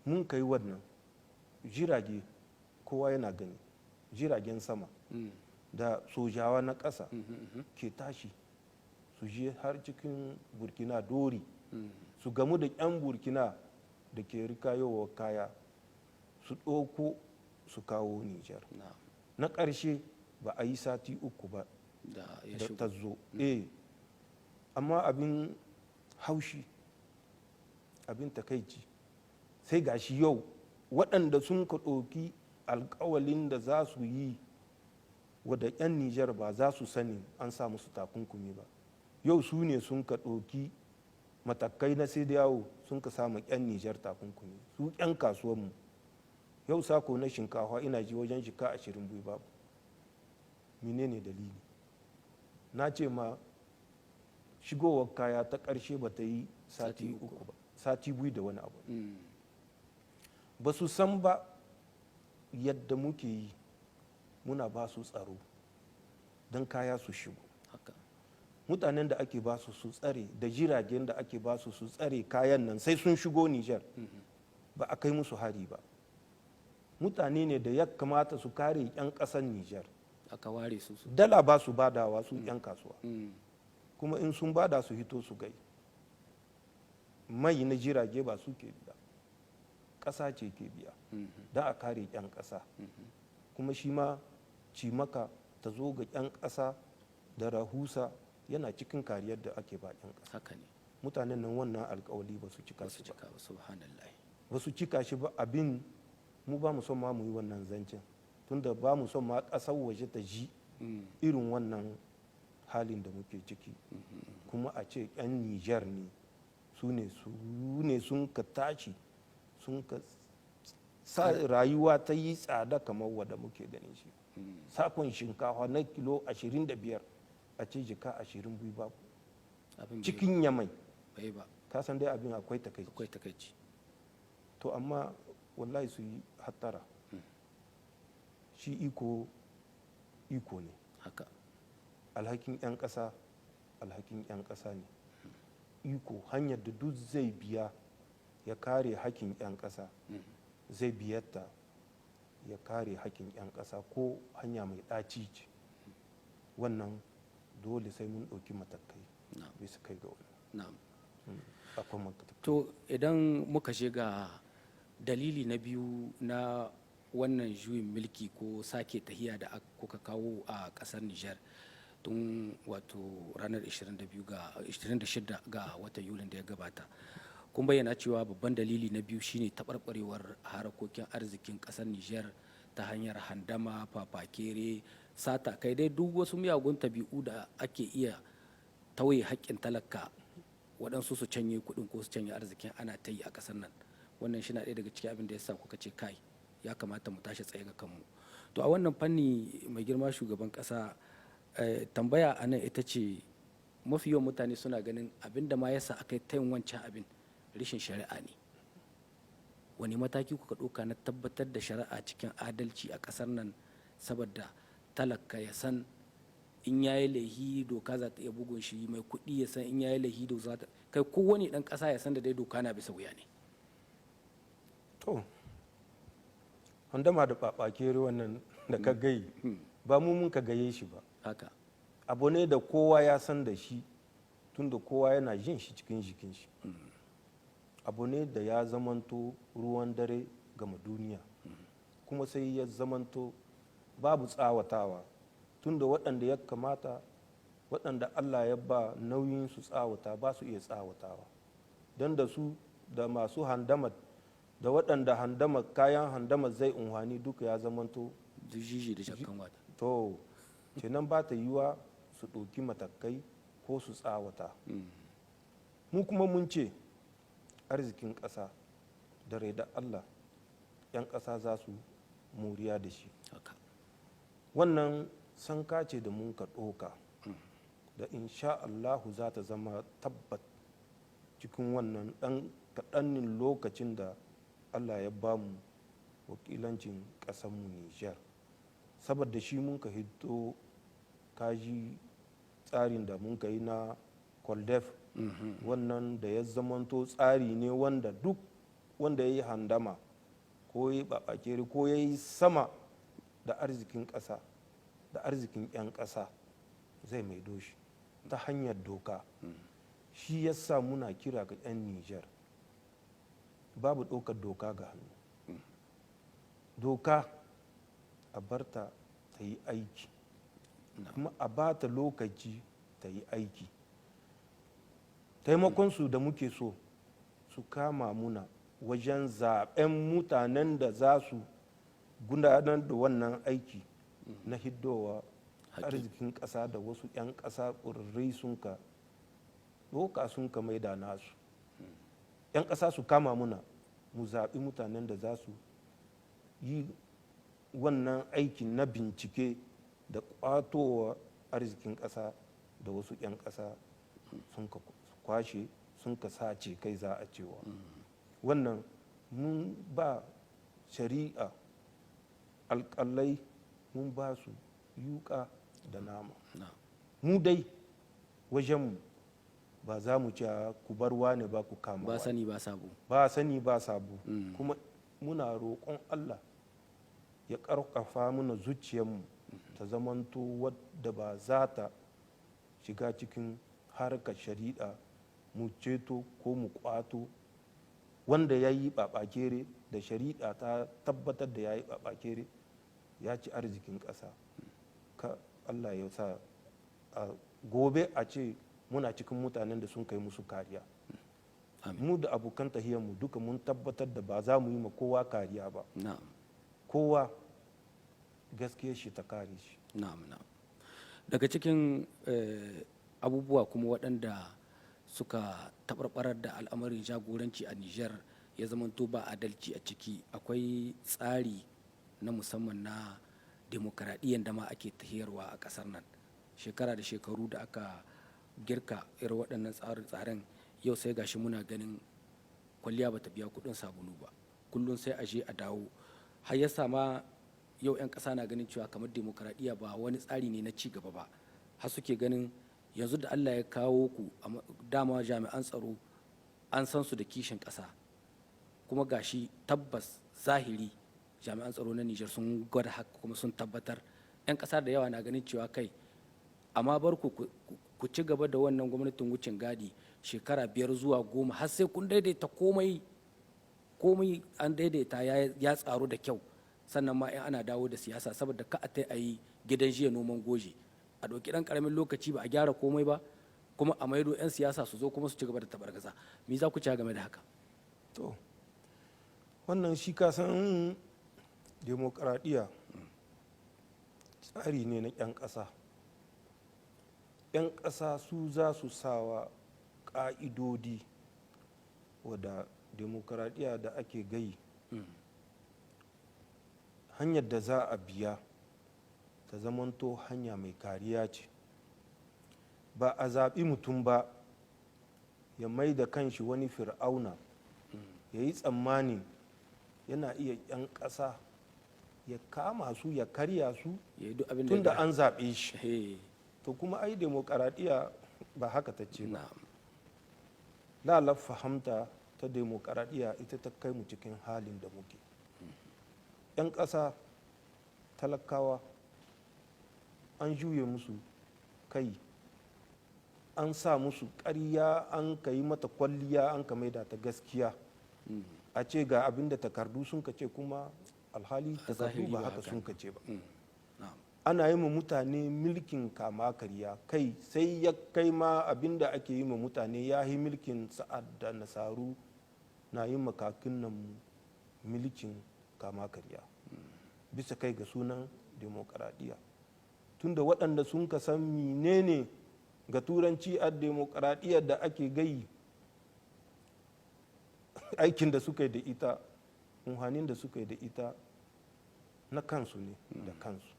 Mun kai wannan jirage, kowa yana gani, jiragen sama da sojawa na ƙasa ke tashi su je har cikin Burkina Dori, su gamu da 'yan Burkina da ke rikayowa kaya, su ɗauko su kawo Nijar. Na ƙarshe ba a yi sati 3 ba da ya da shigo. Ta zo. Eh, amma abin haushi, abin takaici, sai gashi yau waɗanda sun ka ɗauki alkawalin da za su yi wadda 'yan Nijar ba za su sani an sa musu takunkumi ba, yau su ne sun ka ɗauki matakai na sai yawo sun ka samu 'yan Nijar takunkumi. Su 'yan kasuwanmu, yau sako na shinkafa ina ji wajen jika 20 bai babu. Menene dalili? Na ce ma shigowar kaya ta ƙarshe ba ta yi sati 3 ba, sati 2 da wani abu. Ba su san ba yadda muke yi, muna ba su tsaro don kaya su shigo. Mutanen da ake ba su su tsare da jiragen da ake ba su su tsare kayan nan sai sun shigo Nijar, ba a kai musu hari ba. Mutane ne da ya kamata su kare 'yan ƙasar Nijar. Aka ware su su. Dala ba su badawa su 'yan kasuwa, kuma in sun bada su hito su gai. Mai na jirage ba su ke biya, ƙasa ce ke biya don a kare 'yan ƙasa. Kuma shi ma cimaka ta zo ga 'yan ƙasa da rahusa yana cikin kariyar da ake ba 'yan ƙasa. Haka ne. Mutanen nan wannan alkawali ba su cika Ba su shi ba. cika ba, subhanallah. Ba su cika shi ba. Abin mu ba mu son ma mu yi wannan zancen, tunda ba mu son ma ƙasar waje ta ji irin wannan halin da muke ciki. Kuma a ce 'yan Nijar ne su ne sun ka tashi sun ka sa rayuwa ta yi tsada kamar wadda muke ganin shi. Sakon shinkafa na kilo 25 a ce jika 20 biyu babu Abin bai cikin Yamai. Bai ba. Ka san dai abin akwai takaici. Akwai takaici. To amma wallahi su yi hattara. Shi iko iko ne. Alhakin 'yan ƙasa alhakin 'yan ƙasa ne. Iko hanyar da duk zai biya ya kare hakkin 'yan ƙasa, zai biyatta ya kare hakkin 'yan ƙasa, ko hanya mai ɗaci ce. Wannan dole sai mun ɗauki matakai bisa kai ga wannan. Akwai matakai. To idan muka shiga dalili na biyu na wannan juyin mulki ko sake tahiya da kuka kawo a kasar Nijar tun wato ranar 22 ga 26 ga watan Yulin da ya gabata, kun bayyana cewa babban dalili na biyu shine taɓarɓarewar harkokin arzikin ƙasar Nijar ta hanyar handama, fafakere, sata, kai dai duk wasu miyagun tabi'u da ake iya tauye haƙƙin talaka, waɗansu su canye kuɗin ko su canye arzikin, ana ta yi a ƙasar nan. Wannan shi na ɗaya daga cikin abin da ya sa kuka ce kai, ya kamata mu tashi tsaye ga kanmu. To a wannan fanni, mai girma shugaban ƙasa, tambaya a nan ita ce, mafi yawan mutane suna ganin abin da ma yasa aka yi ta yin wancan abin rashin shari'a ne. Wani mataki kuka ɗauka na tabbatar da shari'a cikin adalci a ƙasar nan, saboda talaka ya san in ya yi laihi doka za ta iya bugun shi, mai kuɗi ya san in ya yi laihi doka za ta kai, kowane ɗan ƙasa ya san da dai doka na bisa wuya ne? To, handama da babakere wannan da ka gai, ba mu mun ka gaye shi ba. Abu ne da kowa ya san da shi, tunda kowa yana jin shi cikin jikin shi. Abu ne da ya zamanto ruwan dare gama duniya, kuma sai ya zamanto babu tsawatawa, tunda waɗanda ya kamata, waɗanda Allah ya ba nauyin su tsawata, ba su iya tsawatawa, don da su da masu handama da waɗanda handama kayan handama zai unhwani duka ya zamanto Duk jiji da shakkan wata. To. Kenan ba ta yiwa su ɗauki matakai ko su tsawata. Mu kuma mun ce arzikin ƙasa da rai da Allah 'yan ƙasa za su moriya da shi. Wannan sanka ce da mun ka ɗoka da insha Allahu za ta zama tabbat cikin wannan ɗan kaɗannin lokacin da Allah ya ba mu wakilancin ƙasanmu Nijar. Saboda shi mun ka hiddo kaji tsarin da mun ka yi na Koldef. Wannan da ya zamanto tsari ne wanda duk wanda ya yi handama ko ya yi babakere ko ya yi sama da arzikin ƙasa da arzikin 'yan ƙasa zai maido shi ta hanyar doka. Shi yasa muna kira ga 'yan Nijar, babu ɗaukar doka ga hannu. Doka a barta ta yi aiki, kuma a ba ta lokaci ta yi aiki. Taimakonsu da muke so su kama muna wajen zaben mutanen da za su gudanar da wannan aiki na hiddowa arzikin ƙasa da wasu 'yan ƙasa ƙurarrai sun ka ɗoka sun ka maida nasu. 'Yan ƙasa su kama muna mu zaɓi mutanen da za su yi wannan aikin na bincike da ƙwatowa arzikin ƙasa da wasu 'yan ƙasa sun ka kwashe, sun ka sace kai za a cewa. Wannan mun ba shari'a alƙalai, mun ba su yuƙa da nama. Mu dai wajenmu ba za mu ci ku bar wane ba ku kama ba sani ba sabo. Ba sani ba sabo. Kuma muna roƙon Allah ya ƙarfafa mana zuciyarmu ta zamanto wadda ba za ta shiga cikin harkar shari'a mu ceto ko mu kwato wanda ya yi ɓaɓakere da shari'a ta tabbatar da ya yi ɓaɓakere ya ci arzikin ƙasa. Ka Allah ya sa a gobe a ce muna cikin mutanen da sun kai musu kariya. Mu da abokan mu duka mun tabbatar da ba za mu yi ma kowa kariya ba. Kowa gaskiyar shi ta kare shi. Na'am, na'am. Daga cikin abubuwa kuma waɗanda suka taɓarɓarar da al'amarin jagoranci a Nijar ya zamanto ba adalci a ciki, akwai tsari na musamman na demokaradiyyar da ma ake tahiyarwa a ƙasar nan. Shekara da shekaru da aka girka irin waɗannan tsarin, yau sai gashi muna ganin kwalliya bata biya kuɗin sabulu ba. Kullum sai a je a dawo. Har ya sama yau 'yan ƙasa na ganin cewa kamar demokaradiyya ba wani tsari ne na ci gaba ba. Har suke ganin yanzu da Allah ya kawo ku dama jami'an tsaro an san su da kishin ƙasa, kuma gashi tabbas zahiri jami'an tsaro na Nijar sun gwada haka kuma sun tabbatar. 'Yan ƙasa da yawa na ganin cewa kai amma bar ku ku ci gaba da wannan gwamnatin wucin gadi shekara 5 zuwa 10 har sai kun daidaita komai, komai an daidaita ya tsaro da kyau, sannan ma in ana dawo da siyasa, saboda ka a tai a yi gidan jiya noman goje, a ɗauki ɗan ƙaramin lokaci ba a gyara komai ba, kuma a maido 'yan siyasa su zo kuma su ci gaba da tabargaza. Me za ku ci game da haka? To, wannan shi ka san demokaradiyya tsari ne na 'yan ƙasa. 'Yan ƙasa su za su sawa ƙa'idodi wadda demokaradiyya da ake gai hanyar da za a biya ta zamanto hanya mai kariya ce. Ba a zaɓi mutum ba ya mai da kanshi wani fir'auna, ya yi tsammanin yana iya 'yan ƙasa ya kama su ya karya su tun da an zaɓe shi. To kuma ai demokaradiyya ba haka ta ce ba. Lalar fahimta ta demokaradiyya ita ta kai mu cikin halin da muke. 'Yan ƙasa talakawa an juye musu kai, an sa musu ƙarya, an ka yi mata kwalliya, an ka maida ta gaskiya. A ce ga abin da takardu sun ka ce, kuma alhali takardu ba haka sun ka ce ba. Ana yi ma mutane milkin kama karya kai, sai ya kai ma abin da ake yi ma mutane ya yi milkin sa'ad da nasaru na yi makakin nan milkin kama karya bisa kai ga sunan demokaradiyya. Tunda waɗanda sun ka san menene ga Turanci a demokaradiyyar da ake gayi, aikin da suka yi da ita, unhanin da suka yi da ita, na kansu ne da kansu.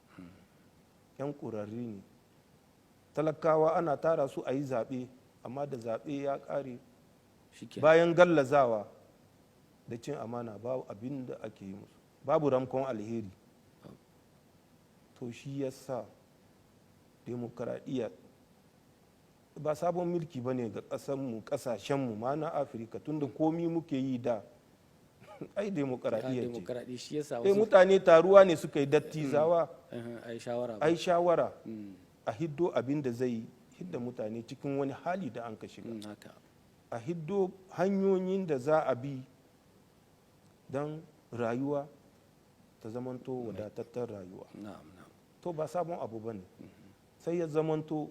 Yan ƙurarri ne. Talakawa ana tara su a yi zaɓe, amma da zaɓe ya ƙare, Shikenan. bayan gallazawa da cin amana, babu abin da ake yi musu, babu ramkon alheri. To, shi ya sa demokaradiyya ba sabon mulki ba ne ga ƙasanmu, ƙasashenmu ma na Afirka, tunda komi muke yi da ai demokaradiyya ce. Demokaradiyya shi yasa Eh, wasu mutane taruwa ne suka yi, dattizawa, ai shawara ba. Ai shawara a hiddo abin da zai hidda mutane cikin wani hali da an ka shiga, Haka. a hiddo hanyoyin da za a bi don rayuwa ta zamanto wadatattar rayuwa. na'am na'am To, ba sabon abu ba ne. Sai ya zamanto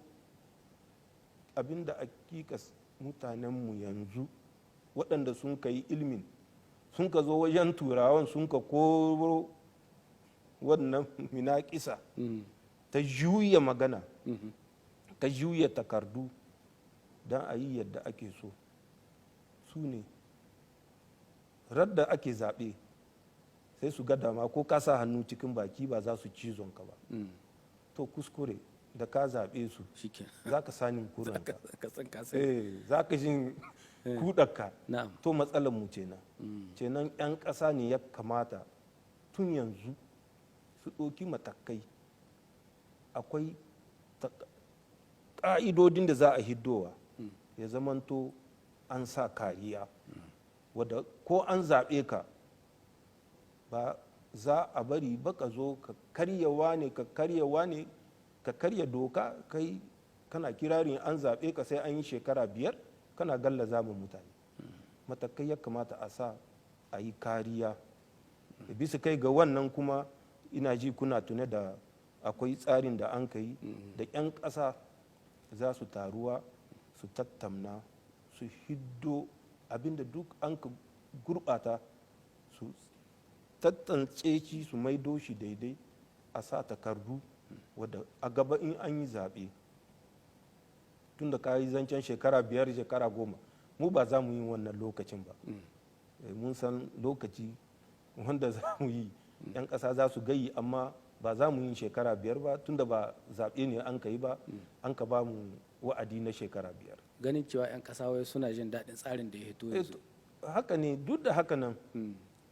abin da hakika mutanenmu yanzu, waɗanda sun ka yi ilimin, sun ka zo wajen Turawan, sun ka koro wannan minakisa ta juya magana, ta juya takardu don a yi yadda ake so, su ne radda ake zaɓe sai su ga dama, ko ka sa hannu cikin baki ba za su cizon ka ba. To, kuskure, da ka zaɓe su, Shikenan. za ka sanin kuranka. Ka san ka san. Eh, za ka jin kuɗarka. To, matsalar mu kenan. Kenan 'yan ƙasa ne ya kamata tun yanzu su ɗauki matakai. Akwai ƙa'idodin da za a hiddowa ya zamanto an sa kariya, wadda ko an zaɓe ka, ba za a bari ba ka zo ka karyawa ne, ka karyawa ne, ka karya doka, kai kana kirarin an zaɓe ka, sai an yi shekara 5 kana gallaza ma mutane. Matakai ya kamata a sa a yi kariya bisa kai ga wannan. Kuma ina ji kuna tune da akwai tsarin da an kai da 'yan ƙasa za su taruwa su tattamna, su hiddo abinda duk an ka gurɓata, su tattance shi, su maido shi daidai, a sa takardu wadda a gaba in an yi zaɓe, tunda ka yi zancen shekara 5, shekara 10, mu ba za mu yi wannan lokacin ba. Mun san lokaci wanda za mu yi, 'yan ƙasa za su gayi, amma ba za mu yi shekara 5 ba, tunda ba zaɓe ne an ka yi ba an ka ba mu wa'adi na shekara 5. Ganin cewa 'yan ƙasa wai suna jin daɗin tsarin da ya hito yanzu. Haka ne. Duk da haka nan,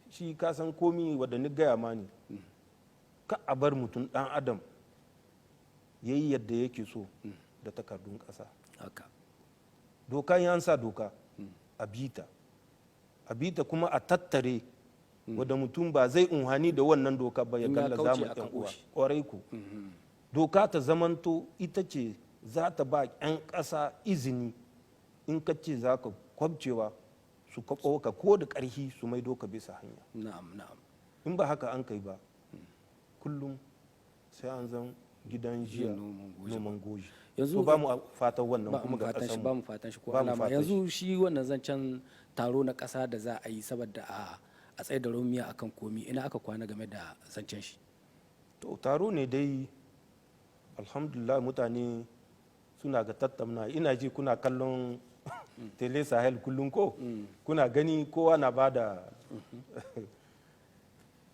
shi ka san komi wadda ni gaya ma ne, ka a bar mutum ɗan adam ya yi yadda yake so da takardun ƙasa. Doka, in an sa doka, a bita, a bita, kuma a tattare wadda mutum ba zai unhani da wannan doka ba ya In ya gallaza kauce ma a 'yan kaɓo uwa. shi. Ƙwarai ku, doka ta zamanto ita ce za ta ba 'yan ƙasa izini, in ka ce za ka kwabcewa, su kwaɓo ka ko da ƙarfi, su maido ka bisa hanya. na'am na'am In ba haka an kai ba, kullum sai an zan gidan jiya, noman goji. Noman goji. Yanzu To, ba mu fatan wannan ba kuma mu ga fatan shi, ƙasarmu. ba mu fatan shi ko Ba mu alama. fatan. Yanzu shi wannan zancen taro na ƙasa da za a yi saboda a tsaye da romiya akan komi, ina aka kwana game da zancen shi? To, taro ne dai, alhamdulillah, mutane suna ga tattauna. Ina ji kuna kallon Tele Sahel kullum, ko kuna gani kowa na ba da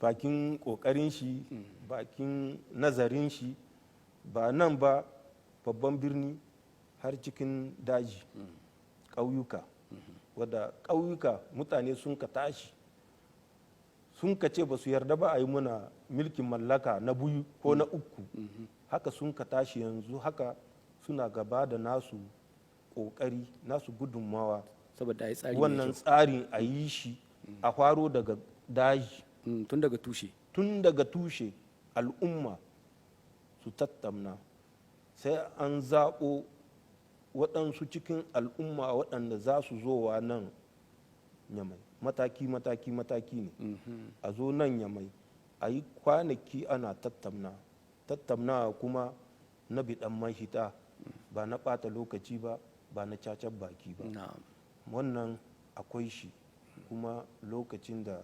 bakin kokarin shi, bakin nazarin shi, ba nan ba babban birni, har cikin daji, ƙauyuka, wadda ƙauyuka mutane sun ka tashi sun ka ce ba su yarda ba a yi muna milkin mallaka na biyu ko na uku. Haka sun ka tashi, yanzu haka suna gaba da nasu ƙoƙari, nasu gudunmawa saboda a yi tsari mai wannan kyau. Tsarin a yi shi, a faro daga daji. Tun daga tushe. Tun daga tushe, al'umma su tattamna, sai an zaɓo waɗansu cikin al'umma waɗanda za su zowa nan Nyamai. Mataki, mataki, mataki ne. A zo nan Nyamai a yi kwanaki ana tattamna tattamna, kuma na biɗan mahita, ba na ɓata lokaci ba, ba na cacar baki ba. Wannan akwai shi, kuma lokacin da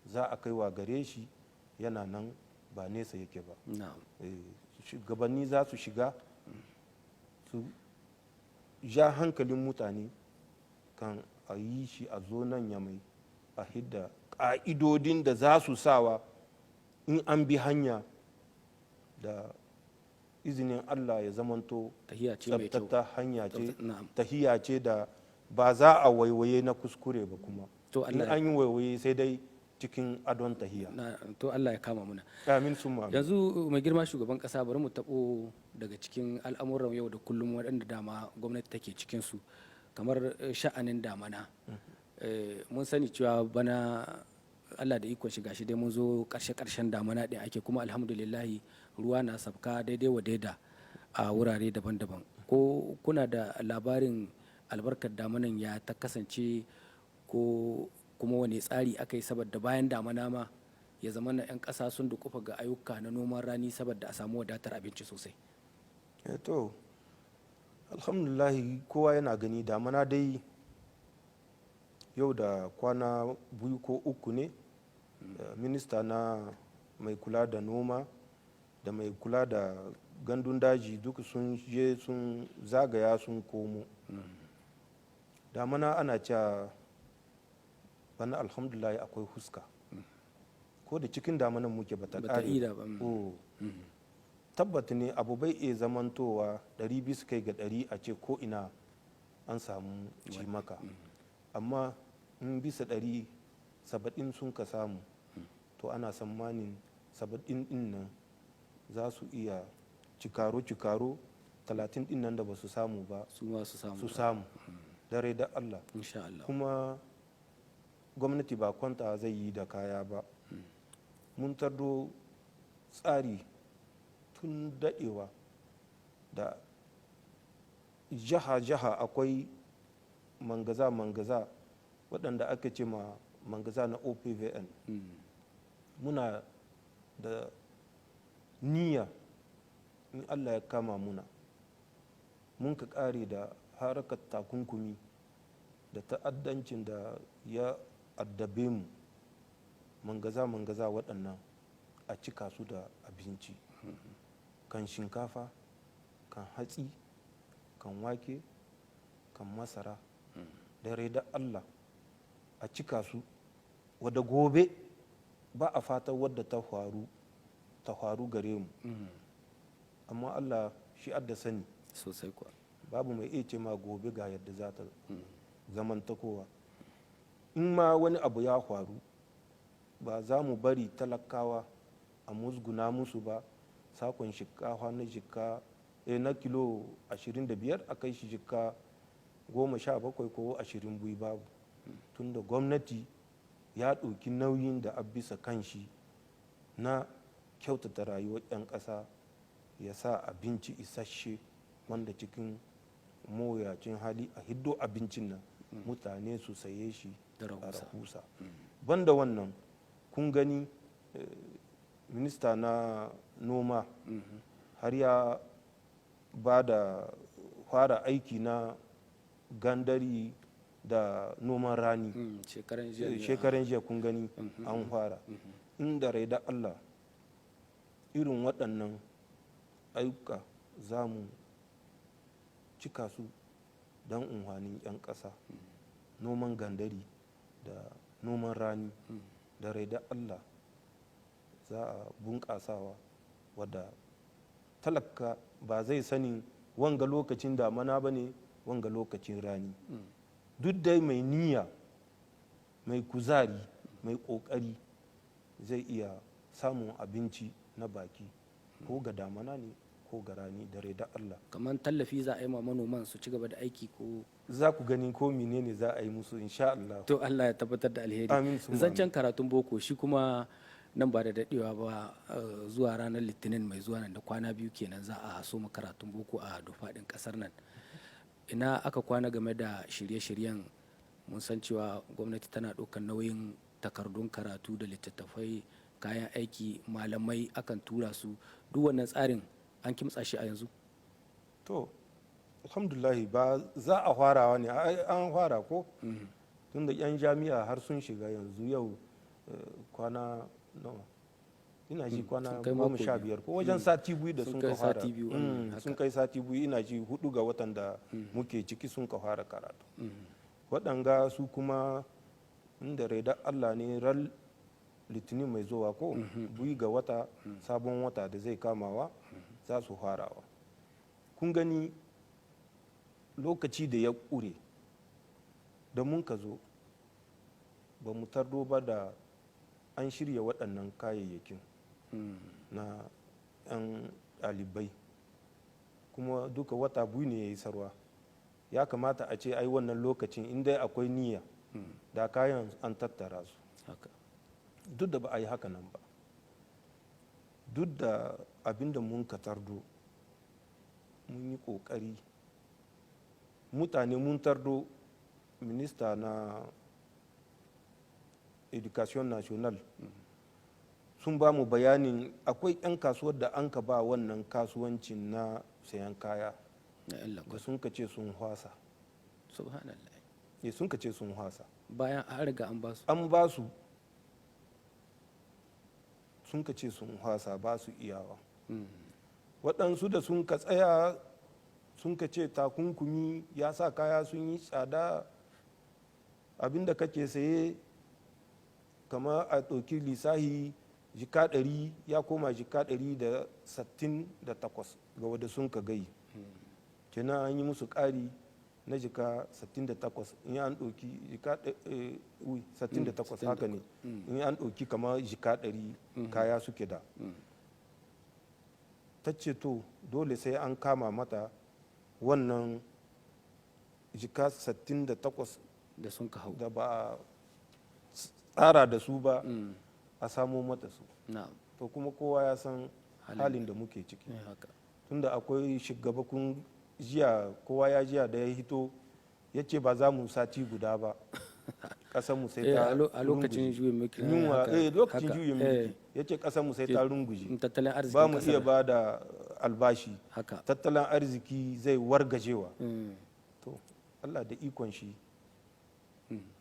za a kaiwa gare shi yana nan, ba nesa yake ba. Shugabanni za su shiga su ja hankalin mutane kan a yi shi, a zo nan ya mai a hidda ƙa'idodin da za su sawa in an bi hanya da izinin Allah ya zamanto Tahiya ce mai kyau. Tsabtata hanya ce. Na'am. Tahiya ce da ba za a waiwaye na kuskure ba kuma. To In Allah ya- an yi waiwaye, sai dai cikin adon tahiya. To Allah ya kama muna. Amin summa amin. Yanzu, mai girma shugaban kasa, bari mu taɓo daga cikin al'amuran yau da kullum waɗanda dama gwamnati take cikinsu, kamar sha'anin damana. Mun sani cewa bana, Allah da ikon shiga shi dai, mun zo ƙarshe ƙarshen damana ɗin ake, kuma alhamdulillahi ruwa na sabka daidai wa daida a wurare daban-daban. Ko kuna da labarin albarkar damanan ya ta kasance, ko kuma wane tsari aka yi saboda bayan damana ma ya zama na 'yan ƙasa sun dukufa ga ayyuka na noman rani saboda a samu wadatar abinci sosai? To, alhamdulillahi, kowa yana gani damana dai yau da kwana 2 ko 3 ne minista na mai kula da noma da mai kula da gandun daji duk sun je sun zagaya sun komo. Damana ana cewa bana alhamdulillah akwai huska, ko da cikin damanan muke bata Bata kare ida ba. Oh. Tabbata ne abu bai iya zamantowa ɗari bisa kai ga ɗari a ce ko ina an samu cimaka, amma in bisa ɗari 70 sun ka samu, to ana tsammanin 70 ɗin nan za su iya cikaro-cikaro 30 ɗin nan da ba su samu ba su ma su samu. Su samu dare da Allah. Insha Allah. Kuma gwamnati ba kwanta zai yi da kaya ba. Mun tardo tsari tun daɗewa da jiha-jiha akwai mangaza-mangaza waɗanda aka ce ma mangaza na OPVN. Muna da niyya, in Allah ya kama muna mun ka ƙare da harakar takunkumi da ta'addancin da ya addabe mu, mangaza-mangaza waɗannan a cika su da abinci, kan shinkafa, kan hatsi, kan wake, kan masara, da da Allah a cika su wadda gobe ba a fatan wadda ta faru ta faru gare mu. Amma Allah shi adda sani. Sosai kuwa. Babu mai iya ce ma gobe ga yadda za ta zamantakowa. In ma wani abu ya faru, ba za mu bari talakawa a musguna musu ba. Sakon shinkafa na jika na kilo 25 a kai shi jika 17 ko 20 bui, babu, tunda gwamnati ya ɗauki nauyin da a bisa kan shi na kyautata rayuwar 'yan ƙasa, ya sa abinci isasshe wanda cikin mawuyacin hali a hiddo abincin nan mutane su saye shi da a rahusa. Rahusa. Banda wannan, kun gani minista na noma har ya ba da fara aiki na gandari da noman rani. Shekaran jiya ne. Shekaran jiya kun gani an fara. Inda rai da Allah, irin waɗannan ayyuka za mu cika su don unhwanin 'yan ƙasa, noman gandari da noman rani, da rai da Allah za a bunƙasawa wadda talaka ba zai sanin wanga lokacin damana ba ne, wanga lokacin rani. Duk dai mai niyya, mai kuzari, mai ƙoƙari zai iya samun abinci na baki, ko ga damana ne ko ga rani, da rai da Allah. Kamar tallafi za a yi ma manoman su ci gaba da aiki ko? Za ku gani ko menene za a yi musu, insha Allah. To, Allah ya tabbatar da alheri. Amin summa. Zancen karatun boko shi kuma, nan ba da dadewa ba, zuwa ranar Litinin mai zuwa, nan da kwana 2 kenan, za a soma karatun boko a faɗin ƙasar nan. Ina aka kwana game da shirye-shiryen? Mun san cewa gwamnati tana ɗaukar nauyin takardun karatu da littattafai, kayan aiki, malamai akan tura su. Duk wannan tsarin an kimtsa shi a yanzu? To, alhamdulahi, ba za a farawa ne, ai an fara ko, tunda yan jami'a har sun shiga yanzu. Yau kwana nawa? Ina ji kwana Sun kai goma mako sha 2. biyar ko wajen sati 2 da Sun sun kai ka fara. sati 2, haka. Sun kai sati 2, ina ji 4 ga watan da muke ciki sun ka fara karatu. Waɗanga su kuma inda raida Allah ne, ran Litinin mai zuwa ko 2 ga wata, sabon wata da zai kamawa, za su farawa. Kun gani, lokaci da ya ƙure da mun ka zo ba mu tardo ba da an shirya waɗannan kayayyakin na 'yan ɗalibai, kuma duka wata 2 ne ya yi sarwa. Ya kamata a ce ai wannan lokacin, inda akwai niyya, da kayan an tattara su. Duk da ba a yi haka nan ba, duk da abin da mun ka tardo, mun yi ƙoƙari. Mutane mun tardo minista na Éducation nationale, sun ba mu bayanin akwai 'yan kasuwar da an ka ba wannan kasuwancin na sayan kaya Na yan da lakwal. sun ka ce sun hwasa. Subhanallah. Eh, sun ka ce sun hwasa. Bayan an riga an ba su. An ba su, sun ka ce sun hwasa, ba su iyawa. Waɗansu da sun ka tsaya sun ka ce takunkumi ya sa kaya sun yi tsada, abinda kake saye kama a ɗauki lissahi jika 100 ya koma jika 168 ga wadda sun ka gai. Kenan an yi musu ƙari na jika 68 in an ɗauki jika 68, haka ne, in an ɗauki kama jika 100 kaya suke da. Ta ce to dole sai an kama mata wannan jika 68 da sun ka hau da ba a tsara da su ba, a samo mata su. To kuma kowa ya san halin da muke ciki. Haka. Tunda akwai shugabakun jiya, kowa ya jiya da ya hito ya ce ba za mu sati guda ba mu sai ta A lokacin juyin mulki. Yunwa, eh, lokacin juyin mulki ya ce mu sai ta runguje. Tattalin arzikin Ba mu iya ba da albashi. Tattalin arziki zai wargajewa. To Allah da ikon shi,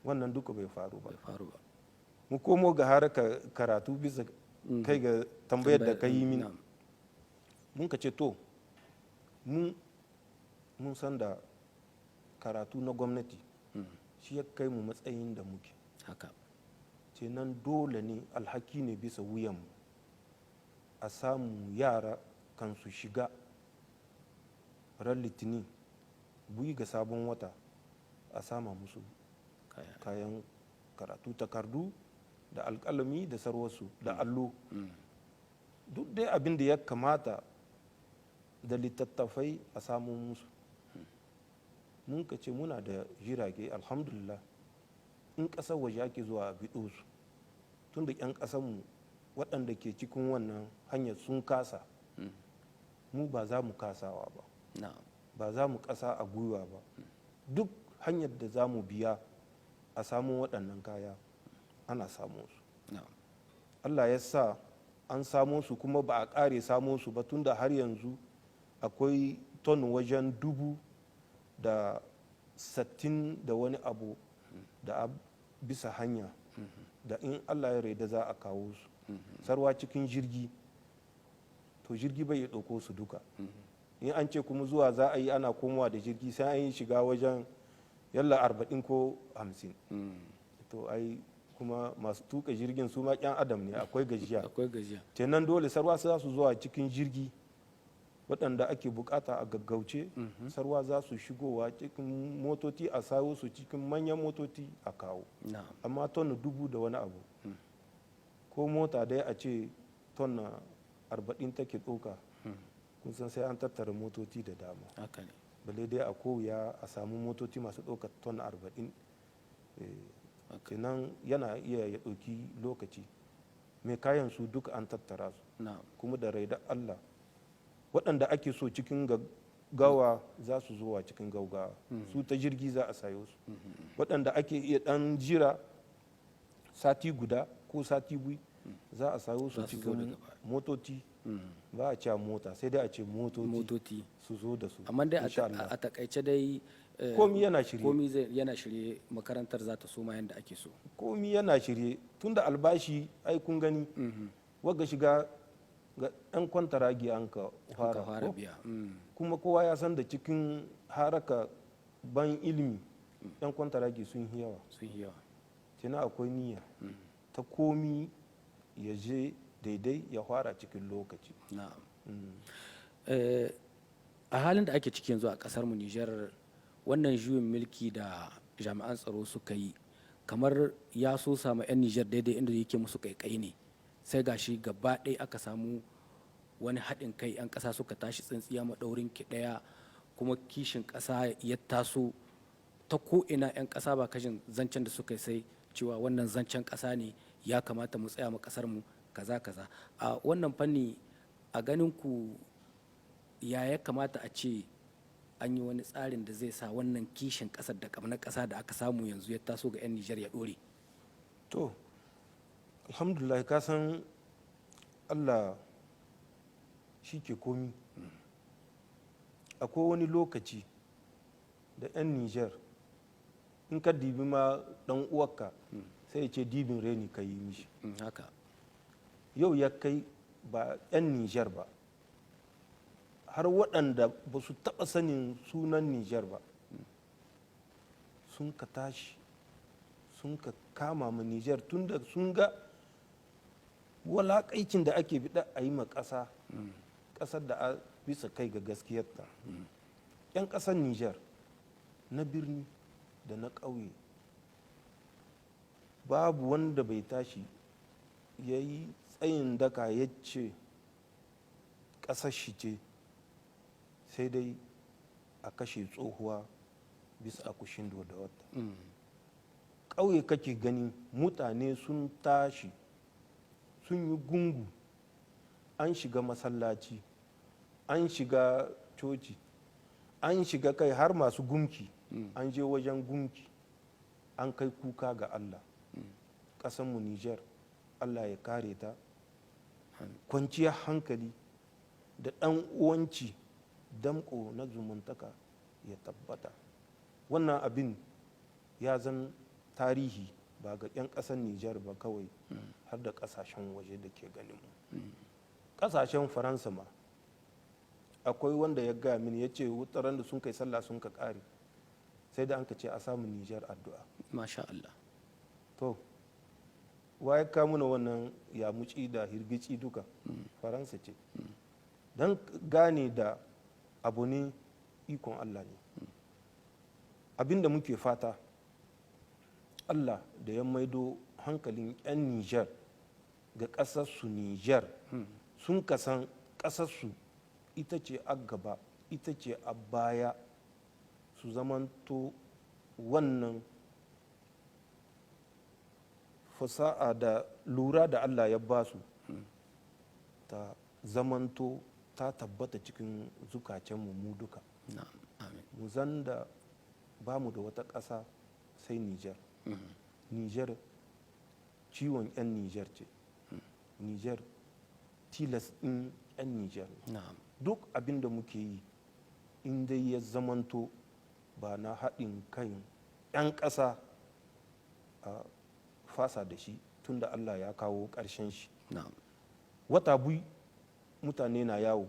wannan duka bai faru ba. Bai faru ba. Mu komo ga haraka karatu, bisa kai ga tambayar da ka yi min. Mun ka ce to mun san da karatu na gwamnati shi ya kai mu matsayin da muke. Nan dole ne, alhaki ne bisa wuyanmu a samu yara kan su shiga ran Litinin 2 ga sabon wata a sama musu kayan karatu, takardu da alkalami da sarwarsu da allo, duk dai abin da ya kamata, da littattafai a samu musu. Mun ka ce muna da jirage, alhamdulillah, in ƙasar waje ake zuwa biɗo su, tun da 'yan ƙasarmu waɗanda ke cikin wannan hanyar sun kasa, mu ba za mu kasawa ba, ba za mu ƙasa a gwiwa ba. Duk hanyar da za mu biya a samu waɗannan kaya, ana samu su. Allah ya sa an samo su, kuma ba a ƙare samo su ba, tunda har yanzu akwai ton wajen 60,000 da wani abu da a bisa hanya da in Allah ya raida za a kawo su. Sarwa cikin jirgi, to jirgi bai ya ɗauko su duka. In an ce kuma zuwa za a yi ana komowa da jirgi, sai an yi shiga wajen yalla 40 ko 50. To ai kuma masu tuka jirgin su ma ƙyan adam ne, akwai gajiya. Akwai gajiya. Kenan dole sarwa za su zuwa cikin jirgi, waɗanda ake bukata a gaggauce, sarwa za su shigowa cikin motoci, a sayo su cikin manyan motoci a kawo. Amma tonna 1,000 da wani abu, ko mota dai a ce tonna 40 take ɗauka, kun san sai an tattara motoci da dama. Haka ne. Balle dai a kowuya a samu motoci masu ɗaukar tonna 40. Kenan yana iya ya ɗauki lokaci. Mai kayan su duka an tattara su. Kuma da raida Allah, waɗanda ake so cikin gaggawa za su zuwa cikin gaugawa, su ta jirgi za a sayo su. Waɗanda ake iya ɗan jira sati guda ko sati 2, za a sayo su Za su zo cikin daga baya. motoci. Ba a ce mota, sai dai a ce motoci. Motoci. Su zo da su. Amma dai Insha Allah. a takaice dai, Komi yana shirye. Komi yana shirye, makarantar za ta soma yadda ake so. Komi yana shirye, tunda albashi ai kun gani. Wagga shiga ga 'yan kwantaragi an ka Ka fara, fara ko? biya. Kuma kowa ya san da cikin haraka ban ilimi, 'yan kwantaragi sun yi yawa. Sun yi yawa. Tuna akwai niyya ta komi ya je daidai, ya fara cikin lokaci. Na'am. A halin da ake ciki yanzu a kasar mu Nijar, wannan juyin mulki da jami'an tsaro suka yi kamar ya so samu 'yan Nijar daidai inda yake musu kaikai ne, sai gashi gaba ɗaya aka samu wani haɗin kai, 'yan ƙasa suka tashi tsintsiya maɗaurin ki ɗaya, kuma kishin ƙasa ya taso ta ko'ina. 'Yan ƙasa ba kashin zancen da suka yi sai cewa wannan zancen ƙasa ne, ya kamata mu tsaya mu ƙasar mu, kaza kaza. A wannan fanni, a ganin ku, ya kamata a ce an yi wani tsarin da zai sa wannan kishin ƙasar da ƙamnar ƙasa da aka samu yanzu ya taso ga 'yan Nijar ya ɗore? To, alhamdulillah, ka san Allah shi ke komi. Akwai wani lokaci da 'yan Niger, in ka dibi ma dan uwarka, sai ya ce dibin reni ka yi mishi. Haka. Yau ya kai ba 'yan Niger ba, har waɗanda ba su taɓa sanin sunan Niger ba sun ka tashi sun ka kama ma Niger, tunda sun ga walaƙaicin da ake biɗa a yi ma ƙasa, ƙasar da a bisa kai ga gaskiyarta. 'Yan ƙasar Niger na birni da na ƙauye, babu wanda bai tashi ya yi tsayin daka ya ce ƙasar shi ce, sai dai a kashe tsohuwa bisa akushin da wata. Ƙauye kake gani mutane sun tashi sun yi gungu, an shiga masallaci, an shiga coci, an shiga kai har masu gumki, an je wajen gumki an kai kuka ga Allah, ƙasanmu Niger Allah ya kare ta, kwanciyar hankali da ɗan uwanci, damƙo na zumuntaka ya tabbata. Wannan abin ya zan tarihi ba ga 'yan ƙasar Nijar ba kawai, har da ƙasashen waje da ke ganin mu. Ƙasashen Faransa ma akwai wanda ya gaya mini, ya ce wutaran da sun kai sallah sun ka ƙare, sai da an ka ce a samu Nijar addu'a. Masha Allah. To, wa ya kawo mana wannan yamuci da hirgici duka? Faransa ce. Don gane da abu ne ikon Allah ne. Abinda muke fata, Allah da ya maido hankalin 'yan Nijar ga ƙasarsu Nijar, sun kasan ƙasarsu ita ce a gaba, ita ce a baya, su zamanto wannan fasa'a da lura da Allah ya ba su ta zamanto ta tabbata cikin zukacenmu mu duka. Na'am, amin. Mu zan da ba mu da wata ƙasa sai Nijar. Nijar ciwon 'yan Nijar ce, Nijar tilas ɗin 'yan Nijar ne. Duk abin da muke yi, in dai ya zamanto ba na haɗin kan 'yan ƙasa, a fasa da shi, tunda Allah ya kawo ƙarshen shi. Wata biyu mutane na yawo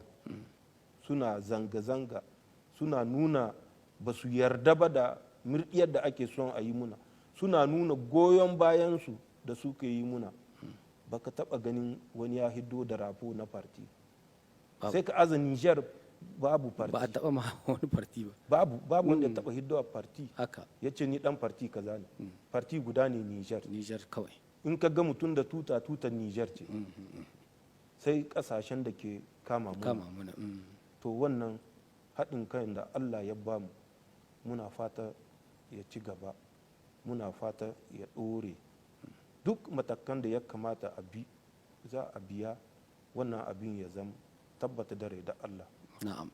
suna zanga-zanga, suna nuna ba su yarda ba da mirɗiyar da ake son a yi muna, suna nuna goyon bayansu da suke yi muna. Baka taba ganin wani ya hiddo da rafo na parti. Babu. Sai ka aza Niger babu Ba a parti. taɓa ma wani parti ba. Babu, babu wanda ya taba hiddo a parti ya ce ni dan parti kaza ne. Parti guda ne, Niger. Nijar kawai. In ka ga mutum da tuta, tutar Niger ce, sai kasashen da ke kama mu. Kama muna. To, wannan haɗin kan da Allah ya bamu, muna fata ya ci gaba, muna fata ya ɗore. Duk matakan da ya kamata a bi, za a biya wannan abin ya zama tabbata da rai da Allah. Na'am.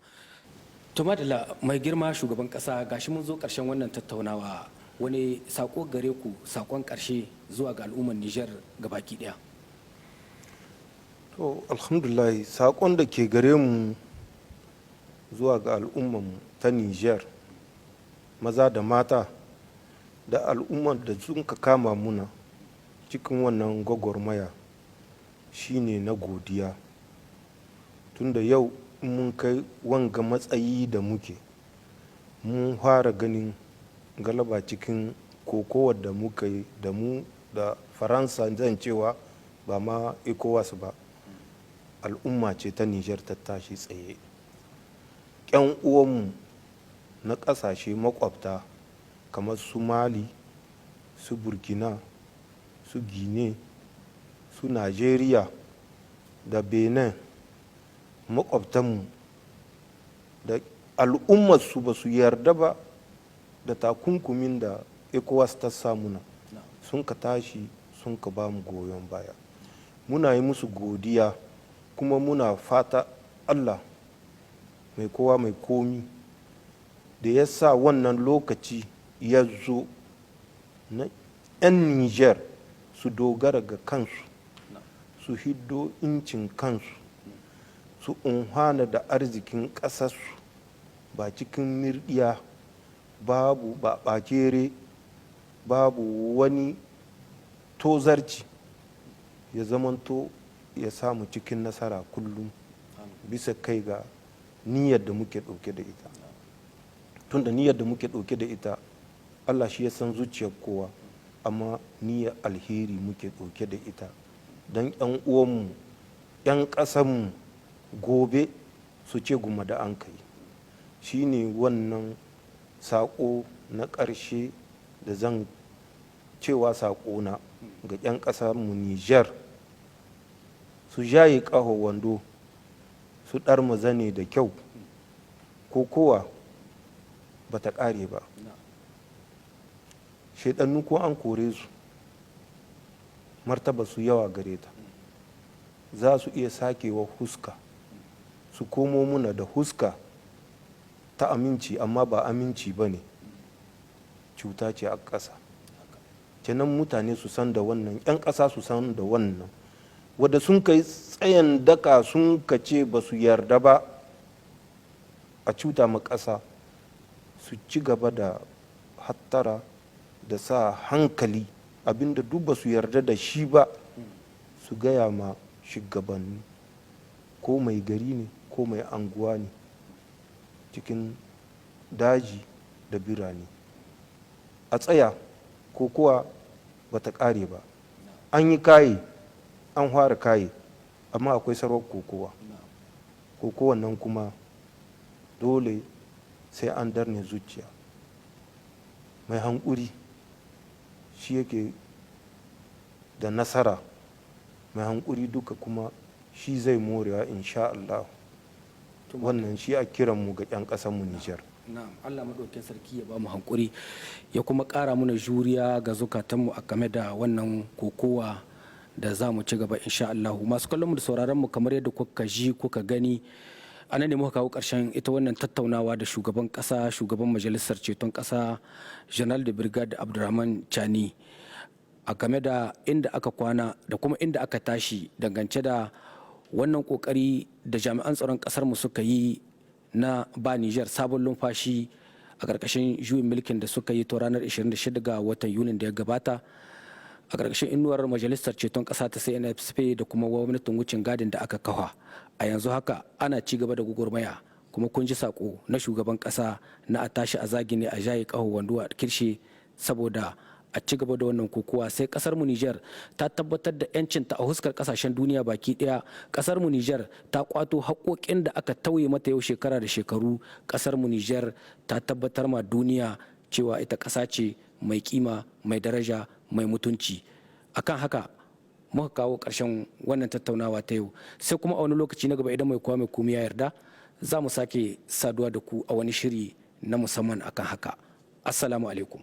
To madalla, mai girma shugaban kasa, gashi mun zo karshen wannan tattaunawa. Wani sako gare ku, sakon karshe zuwa ga al'ummar Nijar gabaki daya? To, alhamdulillah, saƙon da ke gare mu zuwa ga al'ummarmu ta Niger, maza da mata, da al'ummar da sun ka kama muna cikin wannan gwagwarmaya, Shine na godiya, tunda yau in mun kai wanga matsayi da muke, mun fara ganin galaba cikin kokowar da muka yi da mu da Faransa. Zan cewa ba ma ECOWAS ba, al'umma ce ta Nijar ta tashi tsaye. 'Yan uwanmu na ƙasashe makwabta kamar su Mali, su Burkina, su Guinea, su Nigeria da Benin, makwabtanmu da al'ummarsu ba su yarda ba da takunkumin da ECOWAS ta samuna, sun ka tashi sun ka ba mu goyon baya. Muna yi musu godiya, kuma muna fata Allah mai kowa mai komi da ya sa wannan lokaci ya zo na 'yan Niger su dogara ga kansu, su hiddo incin kansu, su unhwana da arzikin ƙasarsu ba cikin mirɗiya, babu baɓakere, babu wani tozarci, ya zamanto ya samu cikin nasara kullum bisa kai ga niyyar da muke ɗauke da ita. Tunda niyyar da muke ɗauke da ita, Allah shi ya san zuciyar kowa, amma niyyar alheri muke ɗauke da ita don 'yan uwanmu, 'yan ƙasanmu gobe su ce guma da an kai. Shi ne wannan saƙo na ƙarshe da zan cewa, saƙona ga 'yan ƙasarmu Nijar: su jaye ƙaho wando, su ɗarma zane da kyau. Ko kowa ba ta ƙare ba. Shaidannu ko an kore su, martaba su yawa gare ta, za su iya sakewa huska su komo muna da huska ta aminci, amma ba aminci ba ne, cuta ce a ƙasa. Kenan mutane su san da wannan, 'yan ƙasa su san da wannan, wadda sun kai tsayan daka sun ka ce ba su yarda ba a cuta ma ƙasa, su ci gaba da hattara da sa hankali. Abinda duk ba su yarda da shi ba, su gaya ma shugabanni, ko mai gari ne ko mai anguwa ne, cikin daji da birane. A tsaya, ko kuwa ba ta ƙare ba. An yi kaye, an fara kaye, amma akwai sarwar kokowa. Kokowan nan kuma dole sai an darne zuciya. Mai hankuri shi yake da nasara, mai hankuri duka kuma shi zai morewa, insha Allah. Wannan shi a kiranmu ga 'yan ƙasarmu Nijar. Na'am, Allah maɗaukin sarki ya ba mu hankuri, ya kuma ƙara mana juriya ga zukatanmu a game da wannan kokowa da za mu ci gaba, insha Allah. Masu kallon mu da sauraron mu, kamar yadda kuka ji kuka gani, a nan ne muka kawo ƙarshen ita wannan tattaunawa da shugaban ƙasa, shugaban Majalisar Ceton Ƙasa, General de Brigade Abdurrahman Chani, a game da inda aka kwana da kuma inda aka tashi dangance da wannan kokari da jami'an tsaron ƙasar mu suka yi na ba Nijar sabon lumfashi a ƙarƙashin juyin mulkin da suka yi to ranar 26 ga watan Yunin da ya gabata, a ƙarƙashin inuwar Majalisar Ceton Ƙasa ta CNSP da kuma gwamnatin wucin gadin da aka kafa. A yanzu haka ana ci gaba da gugurmaya, kuma kun ji sako na shugaban ƙasa na a tashi a zagine, a jaye ƙaho wando a kirshe, saboda a ci gaba da wannan kokowa sai kasar mu Niger ta tabbatar da yancinta a huskar kasashen duniya baki daya. Kasar mu Niger ta kwato haƙoƙin da aka tauye mata yau shekara da shekaru. Kasar mu Niger ta tabbatar ma duniya cewa ita ƙasa ce mai kima, mai daraja, mai mutunci. Akan haka muka kawo ƙarshen wannan tattaunawa ta yau, sai kuma a wani lokaci na gaba, idan mai kowa mai komi ya yarda, za mu sake saduwa da ku a wani shiri na musamman akan haka. Assalamu alaikum.